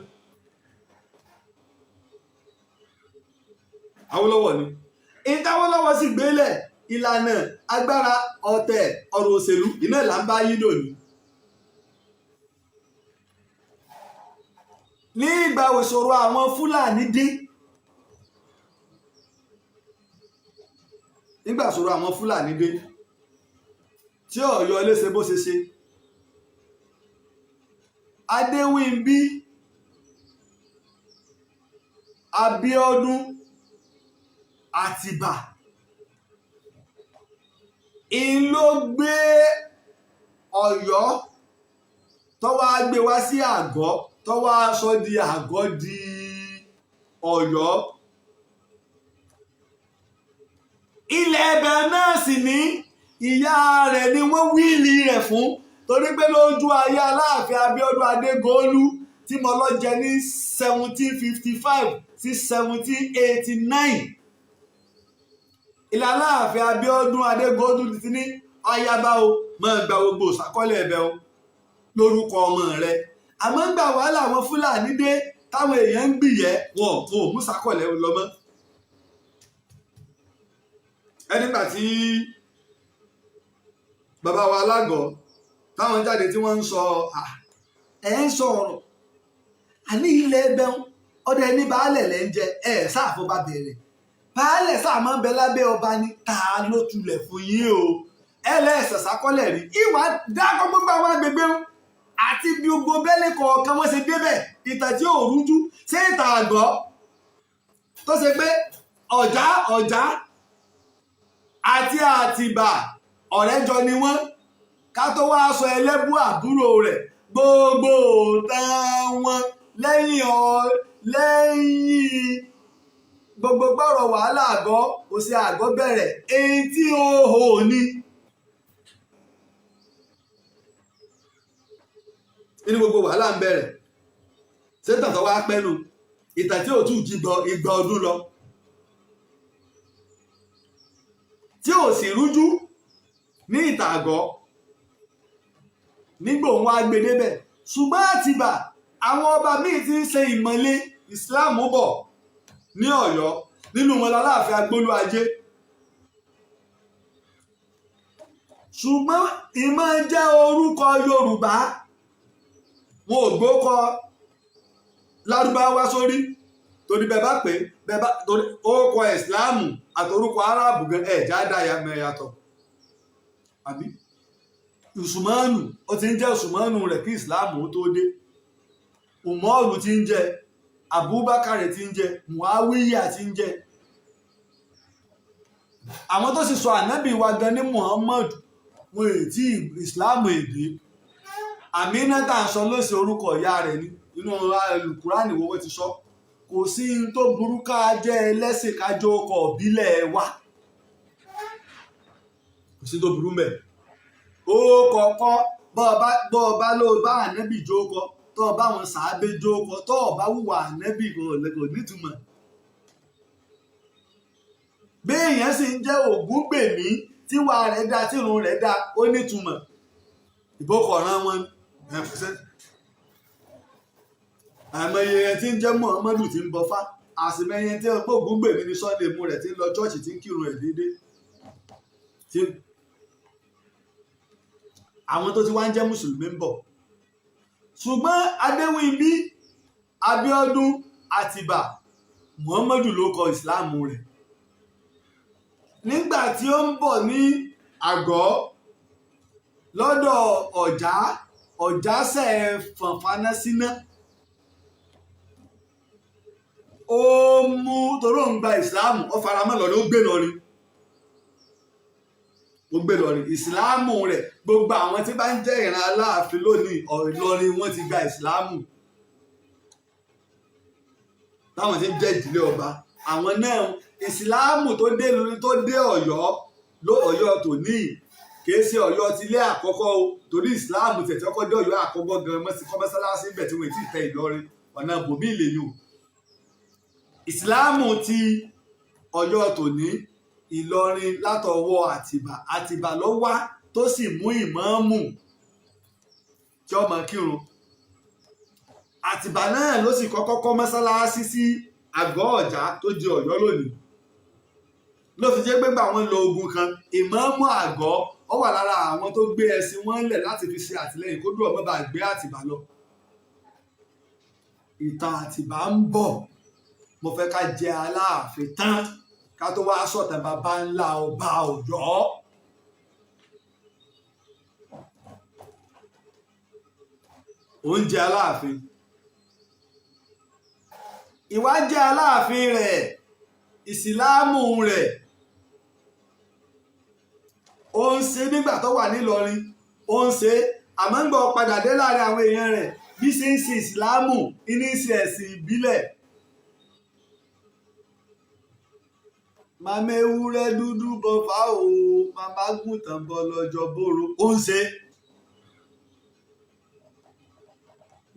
Awólọ́wọ̀ ni ìtawólọ́wọ̀ sì gbélẹ̀ ìlànà agbára ọ̀tẹ̀ ọ̀rọ̀ òṣèlú iná là ń bá yí lónìí. Ní ìgbà òṣòro àwọn Fúlàní dé, nígbà ìṣòro àwọn Fúlàní dé tí Ọ̀yọ́ léṣe bó ṣe ṣe, Adéwìnbí Abíọ́dún Àtìbà ń ló gbé Ọ̀yọ́ tó wá gbé wá sí àgọ́, tó wá sọ di àgọ́ di Ọ̀yọ́. Ilẹ̀ ẹbẹ̀ náà sì ní ìyá rẹ̀ ni wọ́n wíìlì rẹ̀ fún, torí pé lójú ayé Aláàfin Abíọ́dún Adégòólú tí mo lọ jẹ ní 1755 sí 1789, ilẹ̀ Aláàfin Abíọ́dún Adégòólú ti ní ayaba o, máa gba gbogbo ìsàkọ́lẹ̀ ẹ̀bẹ̀ o lórúkọ ọmọ rẹ̀. Àmọ́ ń gbà wàhálà àwọn Fúlàní dé táwọn èèyàn ń gbìyẹ́, wọn ò mú sàkọ́lẹ̀ lọ mọ́. Ẹni gbà tí bàbá wa alágọ̀ táwọn jáde tí wọ́n ń sọ ẹ̀ ń sọ ọ̀rọ̀ àní ilẹ̀ ẹbẹ̀ ń ọdẹ ní baálẹ̀ lẹ́ ń jẹ ẹ̀ sáàfọba bẹ̀rẹ̀ baálẹ̀ sáà máa ń bẹ lábẹ́ ọba ni. Ta ló tulẹ̀ fún yín o? Ẹlẹ́sẹ̀ sákọ́lẹ̀ rí ìwà dákọ́ gbogbo àwọn agbègbè ń àti bí gbogbo bẹ́lẹ̀ kọ̀ọ̀kan wọ́n ṣe débẹ̀. Ìtàn tí ò rújú ṣé ìtàn àgọ́ tó ṣe pé ọ̀já ọ̀já àti Àtìbà ọ̀rẹ́jọ ni wọ́n, ká tó wá sọ ẹlẹ́bù àbúrò rẹ̀, gbogbo òtàn wọn lẹ́yìn ọ lẹ́yìn gbogbo gbọ́rọ̀ wàhálà àgọ́ kò sí àgọ́ bẹ̀rẹ̀ èyí tí ó hò ní. Nínú gbogbo wàhálà ń bẹ̀rẹ̀ ṣé tàtọ́ wá pẹ́nu ìtàn tí ò tún jí gbọ́ igba ọdún lọ tí ò sì rújú ní ìtàn àgọ́ nígbà òun wá gbé débẹ̀. Ṣùgbọ́n Àtìbà àwọn ọba míì ti ń ṣe ìmọ̀le Islam bọ̀ ní Ọ̀yọ́, nínú wọn l'Aláàfin Agbólú Ajé. Ṣùgbọ́n ìmọ̀ jẹ́ orúkọ Yorùbá, wọn ò gbókọ Lárúbáwá sórí, torí bẹ́ẹ̀ bá pé bẹ́ẹ̀ bá torí orúkọ Ìsìláàmù àti orúkọ Árábù gan ẹ̀ já dá yàtọ̀ àbí Usmanu, ó ti ń jẹ́ Usmanu rẹ̀ kí Ìsìláàmù ó tó dé. Umaru ti ń jẹ, Abubakar ti ń jẹ, Muawiya ti ń jẹ. Àwọn tó sì sọ ànábì wa gan ní Muhammad, wọn èyí tí Ìsìláàmù èdè. Àmínà tá à ń sọ ló ṣe orúkọ ìyá rẹ̀ ní inú Kúránì wo wọ́n ti sọ. Kò sí n tó burú ká jẹ́ ẹlẹ́sìn kájọ ọkọ̀ ìbílẹ̀ wa, kò sí tó burú mbẹ̀. Ó kọ̀ọ̀kọ́ bọ́ ọ bá ló bá ànábì jókòó, tó o bá wọn sàábé jókòó, tó o bá wùwà ànábì, kò nítumọ̀. Béèyàn sì ń jẹ́ Ògúngbèmí, tíwà rẹ̀ dá, tírun rẹ̀ dá, ó nítumọ̀. Ìbókọ̀ràn wọn. Àìmọye ẹni tí ń jẹ́ Muhammadu tí ń bọfá, àsìmọye tí ń pé Ògúngbèmí ní Sunday mú rẹ̀, tí ń lọ church, tí ń kírun ẹ̀ déédéé. Tí àwọn tó ti wá ń jẹ́ mùsùlùmí ń bọ̀. Ṣùgbọ́n Adéwìnbí Abíọ́dún Àtìbà, Muhammadu ló kọ ìsìláàmù rẹ̀. Nígbà tí ó ń bọ̀ ní àgọ́ lọ́dọ̀ Ọ̀já, Ọ̀já sẹ̀ fọ̀nfàná síná, ó mú torí òun gba ìsìláàmù, ó faramọ́ lọ́rin, ó gbé lọ́rin, ó gbé lọ́rin. Ìsìláàmù rẹ̀, gbogbo àwọn tí bá ń jẹ́ ìran Aláàfin lónìí, Ìlọrin wọ́n ti gba ìsìláàmù. Táwọn tí ń jẹ́ ìdílé ọba, àwọn náà, ìsìláàmù tó dé tó dé Ọ̀yọ́ ló Ọ̀yọ́ tòní, kìí ṣe Ọ̀yọ́ tilé àkọ́kọ́ o, torí ìsìláàmù tẹ̀tẹ̀ ọkọ́ dé Ọ̀yọ́ àkọ́kọ́ gan mọ́sí kọ́ mọ́sálásí ibẹ̀ tí wọ́n ti tẹ Ìlọrin ọ̀nà bòmí ìlèyùn. Ìsìláàmù ti Ọ̀yọ́ tòní, Ìlọrin látọwọ́ Àtìbà. Àtìbà ló wá tó sì mú ìmáàmù tí ó máa kírun. Àtìbà náà ló sì kọ́kọ́ kọ́ mọ́sálásí sí àgọ́ Ọ̀já tó di Ọ̀yọ́ lónìí. Ló fi jẹ́ pé gbà wọ́n lọ ogun kan, ìmáàmù àgọ́ ó wà lára àwọn tó gbé ẹṣin wọn lẹ̀ láti fi ṣe àtìlẹ́yìn kó dúró ọmọ bá gbé Àtìbà lọ. Ìtàn Àtìbà ń bọ̀. Mo fẹ́ ká jẹ Aláàfin tán ká tó wá sọ̀tàn bàbá ńlá ọba Ọ̀yọ́. Oúnjẹ Aláàfin, ìwà jẹ́ Aláàfin rẹ̀, ìsìláàmù rẹ̀ ó ń ṣe nígbà tó wà nílọrin, ó ń ṣe. Àmọ́ ń gbọ́ padà dé láàrin àwọn èèyàn rẹ̀, bí ṣe ń ṣe ìsìláàmù ní í ṣe ẹ̀sìn ìbílẹ̀. Màmá ewúrẹ́ dúdú bọ́ fà o, màmá gùntàn bọ́ lọ́jọ́ bóró, ó ń ṣe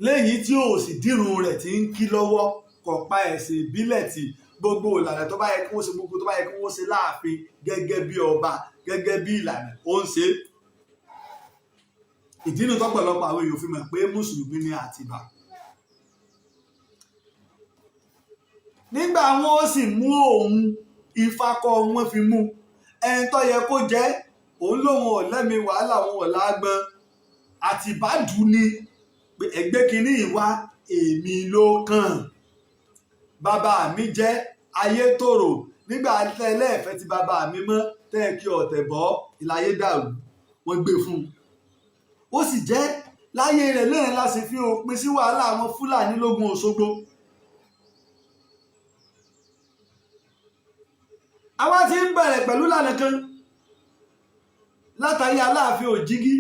léyìí tí ò sì dírun rẹ̀ tí ń kí lọ́wọ́, kò pa ẹ̀sìn ìbílẹ̀ tì. Gbogbo ìlànà tó bá yẹ kí wọ́n ṣe, gbogbo tó bá yẹ kí wọ́n ṣe láàfin gẹ́gẹ́ bí ọba, gẹ́gẹ́ bí ìlànà, ó ń ṣe. Ìdí nu tọ́pọ̀lọpọ̀ àwọn èèyàn fi mọ̀ pé mùsùlùmí ni Àtìbà. Nígbà wọn ó sì mú òun, Ifá kọ́ wọn fi mú ẹni tó yẹ kó jẹ́. Òun lòun ò lẹ́mi wàhálà, òun ò lágbọ́n. Àtìbà dùn ni pé ẹgbẹ́ kínní ìwá èmi ló kàn, bàbá mi jẹ́ Ayétòrò. Nígbà tẹ́lẹ̀fẹ́ tí bàbá mi mọ́ tẹ́ ẹ kí ọ̀tẹ̀ bọ́ ìláyé dàrú, wọ́n gbé fún un, ó sì jẹ́. Láyé rẹ̀ náà la sì fi òpin sí wàhálà àwọn Fúlàní lógun Òṣogbo. Àwa ti ń bẹ̀rẹ̀ pẹ̀lú lànà kan látàrí Aláàfin Òjìgí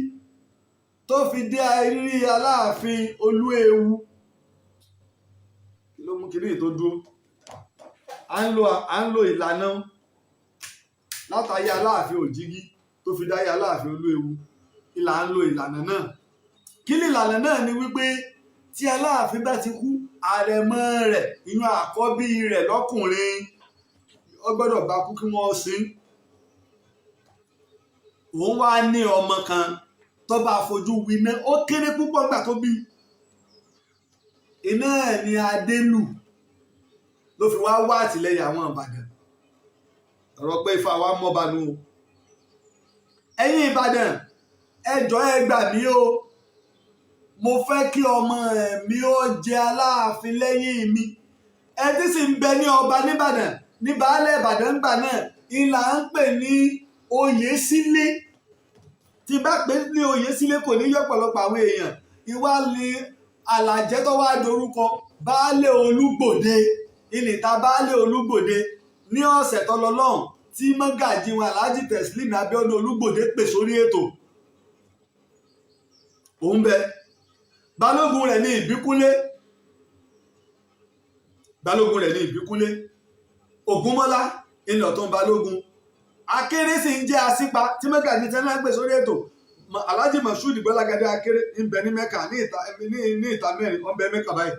tó fi dé rí Aláàfin Olúewu. Kí ló mú kinní tó dúró? À ń lo ìlànà látàrí Aláàfin Òjìgí tó fi dáyé Aláàfin Olúewu, ìlà ń lo ìlànà náà. Kí ni ìlànà náà? Ni wípé tí Aláàfin bá ti kú, àrẹ̀mọ rẹ̀, ìyún àkọ́bí rẹ̀ lọ́kùnrin, ó gbọ́dọ̀ bá kú kí wọ́n sin. Òun wá ní ọmọ kan tó bá fojú winá, ó kéré púpọ̀ nígbà tó bí iná ẹ̀ ní Adélù, ló fi wá wá àtìlẹ́yìn àwọn Ìbàdàn. Ọ̀rọ̀ pé Ifá wa mọ́ba nu o. Ẹ̀yin Ìbàdàn, ẹ jọ̀ọ́ ẹ gbà mí o, mo fẹ́ kí ọmọ mi ó jẹ Aláàfin lẹ́yìn mi. Ẹ tí sì ń bẹ ní ọba nìbàdàn, ní baálẹ̀ Ìbàdàn ńgbà náà, ìlà ń pè ní Oyèsílé. Tí bá pè ní Oyèsílé, kò ní yọ ọ̀pọ̀lọpọ̀ àwọn èèyàn. Ìwà ni Àlàjẹ́ tó wá dorúkọ Baálé Olúgbòde, ìnìta Baálé Olúgbòde ní ọ̀sẹ̀ tó lọ lọ́hùn tí mọ́gàjí wọn, Alhaji Teslim Abiodun Olúgbòde, pè sórí ètò. Òun bẹ balógun rẹ̀ ní Ìbíkúnlé, balógun rẹ̀ ní Ìbíkúnlé. Ògúnmọ́lá ńlọtún balógun. Akéré sì ń jẹ́ Asípa tí mọ́gàjí tẹ́ náà pè sórí ètò. Alhaji Moshood Gbọ́lágadé Akéré ń bẹ ní Mẹ́kà ní ìta mẹ́rin, ó ń bẹ Mẹ́kà báyìí.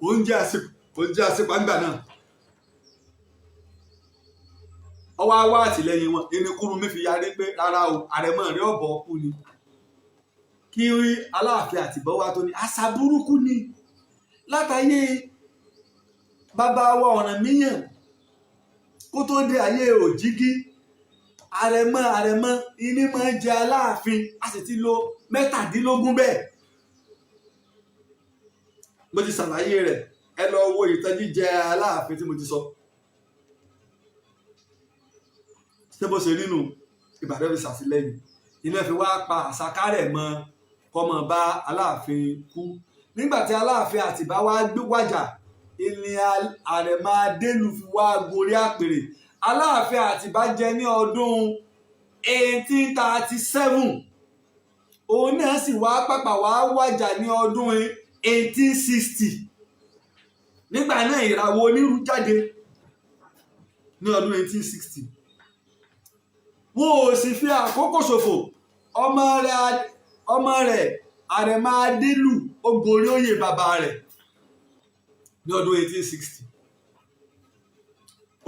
Ó ń jẹ́ Asípa ńgbà náà. Ọwọ́ á wá àtìlẹ́yìn wọn. Ẹni mi fi yarí pé rárá o, àrẹ̀mọ rẹ̀ ọ̀bọ̀ kú ni kí Aláàfin Àtìbọ́ wa tó ní àṣà burúkú ni látàyè bàbá wa Ọ̀rànmíyàn kó tó dé ayé Òjìgí. Àrẹ̀mọ, àrẹ̀mọ ìní máa ń jẹ Aláàfin, a sì ti lo 17 bẹ́ẹ̀. Mo ti ṣàlàyé rẹ̀, ẹ lọ wo ìtàn jíjẹ Aláàfin tí mo ti sọ. Ṣé bó ṣe rí nù? Ìbàdàn fi ṣàtìlẹ́yìn, iná fi wá pa àṣàkárẹ̀ mọ́ kọ́mọ bá Aláàfin kú. Nígbà tí Aláàfin Àtìbá wá gbé wájà, ìní Àrẹ̀mọ Adélù fi wá gorí àpèrè. Aláàfin Àtìbá jẹ ní ọdún 1837, òun náà sì wá pàpà wá wájà ní ọdún 1860. Nígbà náà, ìràwọ̀ onírú jáde ní ọdún 1860. Wọn ò sì fi àkókò ṣòfò. Ọmọ rẹ̀ Àrẹ̀mọ Adélù, ó gorí oyè bàbá rẹ̀ ní ọdún 1860,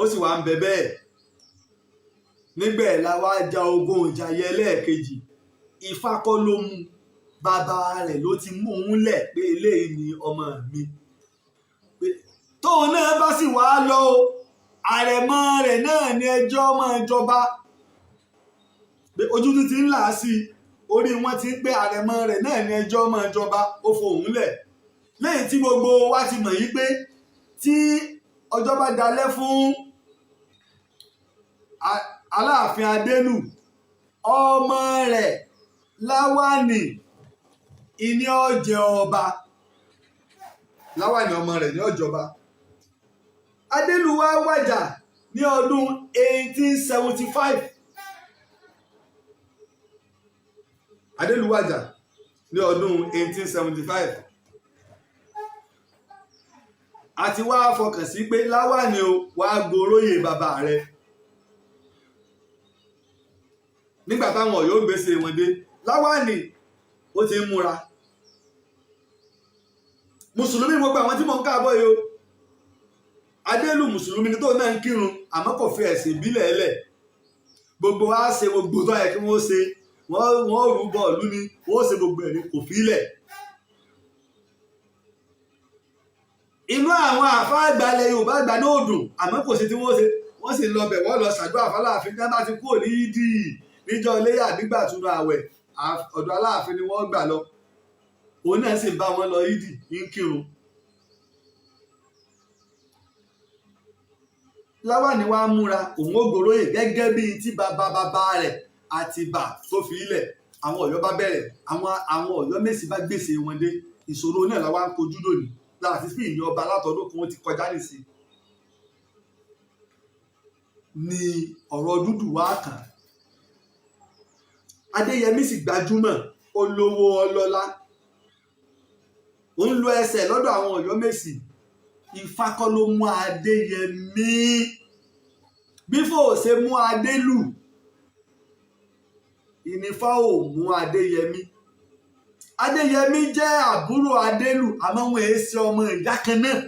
ó sì wà ń bẹ bẹ́ẹ̀. Nígbà ẹ̀ la wá ja ogun Ìjàyè ẹlẹ́ẹ̀kejì. Ifá kọ́ ló mú, bàbá rẹ̀ ló ti mú un lẹ̀ pé eléyìí ni ọmọ mi. Pé tóun náà bá sì wá lọ o, àrẹ̀mọ rẹ̀ náà ní ẹjọ́ máa jọba. Pé ojú tún ti ń là á sí i, orí wọn ti ń pé àrẹ̀mọ rẹ̀ náà ní ẹjọ́ máa jọba, ó fohùn lẹ̀. Lẹ́yìn tí gbogbo wa ti mọ̀ yí pé tí ọjọ́ bá dalẹ̀ fún Aláàfin Adélù, ọmọ rẹ̀ Láwàní ìní ọjẹ́ ọba. Láwàní ọmọ rẹ̀ ní ọjọba. Adélù wá wàjà ní ọdún 1875. Adélù wàjà ní ọdún 1875. Àti wá fọkàn sí pé Láwàní o wá goróyè bàbá rẹ̀. Nígbà táwọn Ọ̀yọ́ gbèsè wọn dé, Láwàní ó ti ń múra. Mùsùlùmí gbogbo àwọn tí mò ń káàbọ̀ yìí o. Adélù mùsùlùmí ni, tóun náà ń kírun, àmọ́ kò fi ẹ̀sìn ìbílẹ̀ ẹlẹ̀. Gbogbo wa ṣe gbogbo tó yẹ kí wọ́n ṣe, wọ́n rú bọ́ọ̀lù ni wọ́n ṣe, gbogbo ẹ̀ ní kò fi lẹ̀. Inú àwọn àfáà àgbà ilẹ̀ Yorùbá àgbà náà dùn, àmọ́ kò sí tí wọ́n ṣe. Wọ́n sì lọ bẹ̀, wọ́n lọ ṣàdúrà fáláàfin. Tí wọ́n bá ti kúrò ní yídì níjọ́ iléyà nígbà túnú àwẹ̀, ọ̀dọ̀ Aláàfin ni wọ́n gbà lọ. Òun náà sì ń bá wọn lọ yídì, ń kírun. Láwàní wá múra òun ó goróyè gẹ́gẹ́ bíi tí bàbá bàbá rẹ̀ Àtìbà tó fi ilẹ̀. Àwọn Ọ̀yọ́ bá bẹ̀rẹ̀, àwọn Ọ̀yọ́ Mèsì bá gbèsè wọn dé. Ìṣòro náà làwa ń kojú lónìí láti fi ìyẹn ọba látọdún kan ó ti kọjá nìsín ni ọ̀rọ̀ dúdú wá kàn. Adéyẹmí sì gbajúmọ̀, olówó, ọlọ́lá, ó ń lo ẹsẹ̀ lọ́dọ̀ àwọn Ọ̀yọ́ Mèsì. Ifá kọ́ ló mú Adéyẹmí, bí fò ṣe mú Adélù ìnífá ò mú Adéyẹmí. Adéyẹmí jẹ́ àbúrò Adélù, àmọ́ wọn èé ṣe ọmọ ìyá kan náà.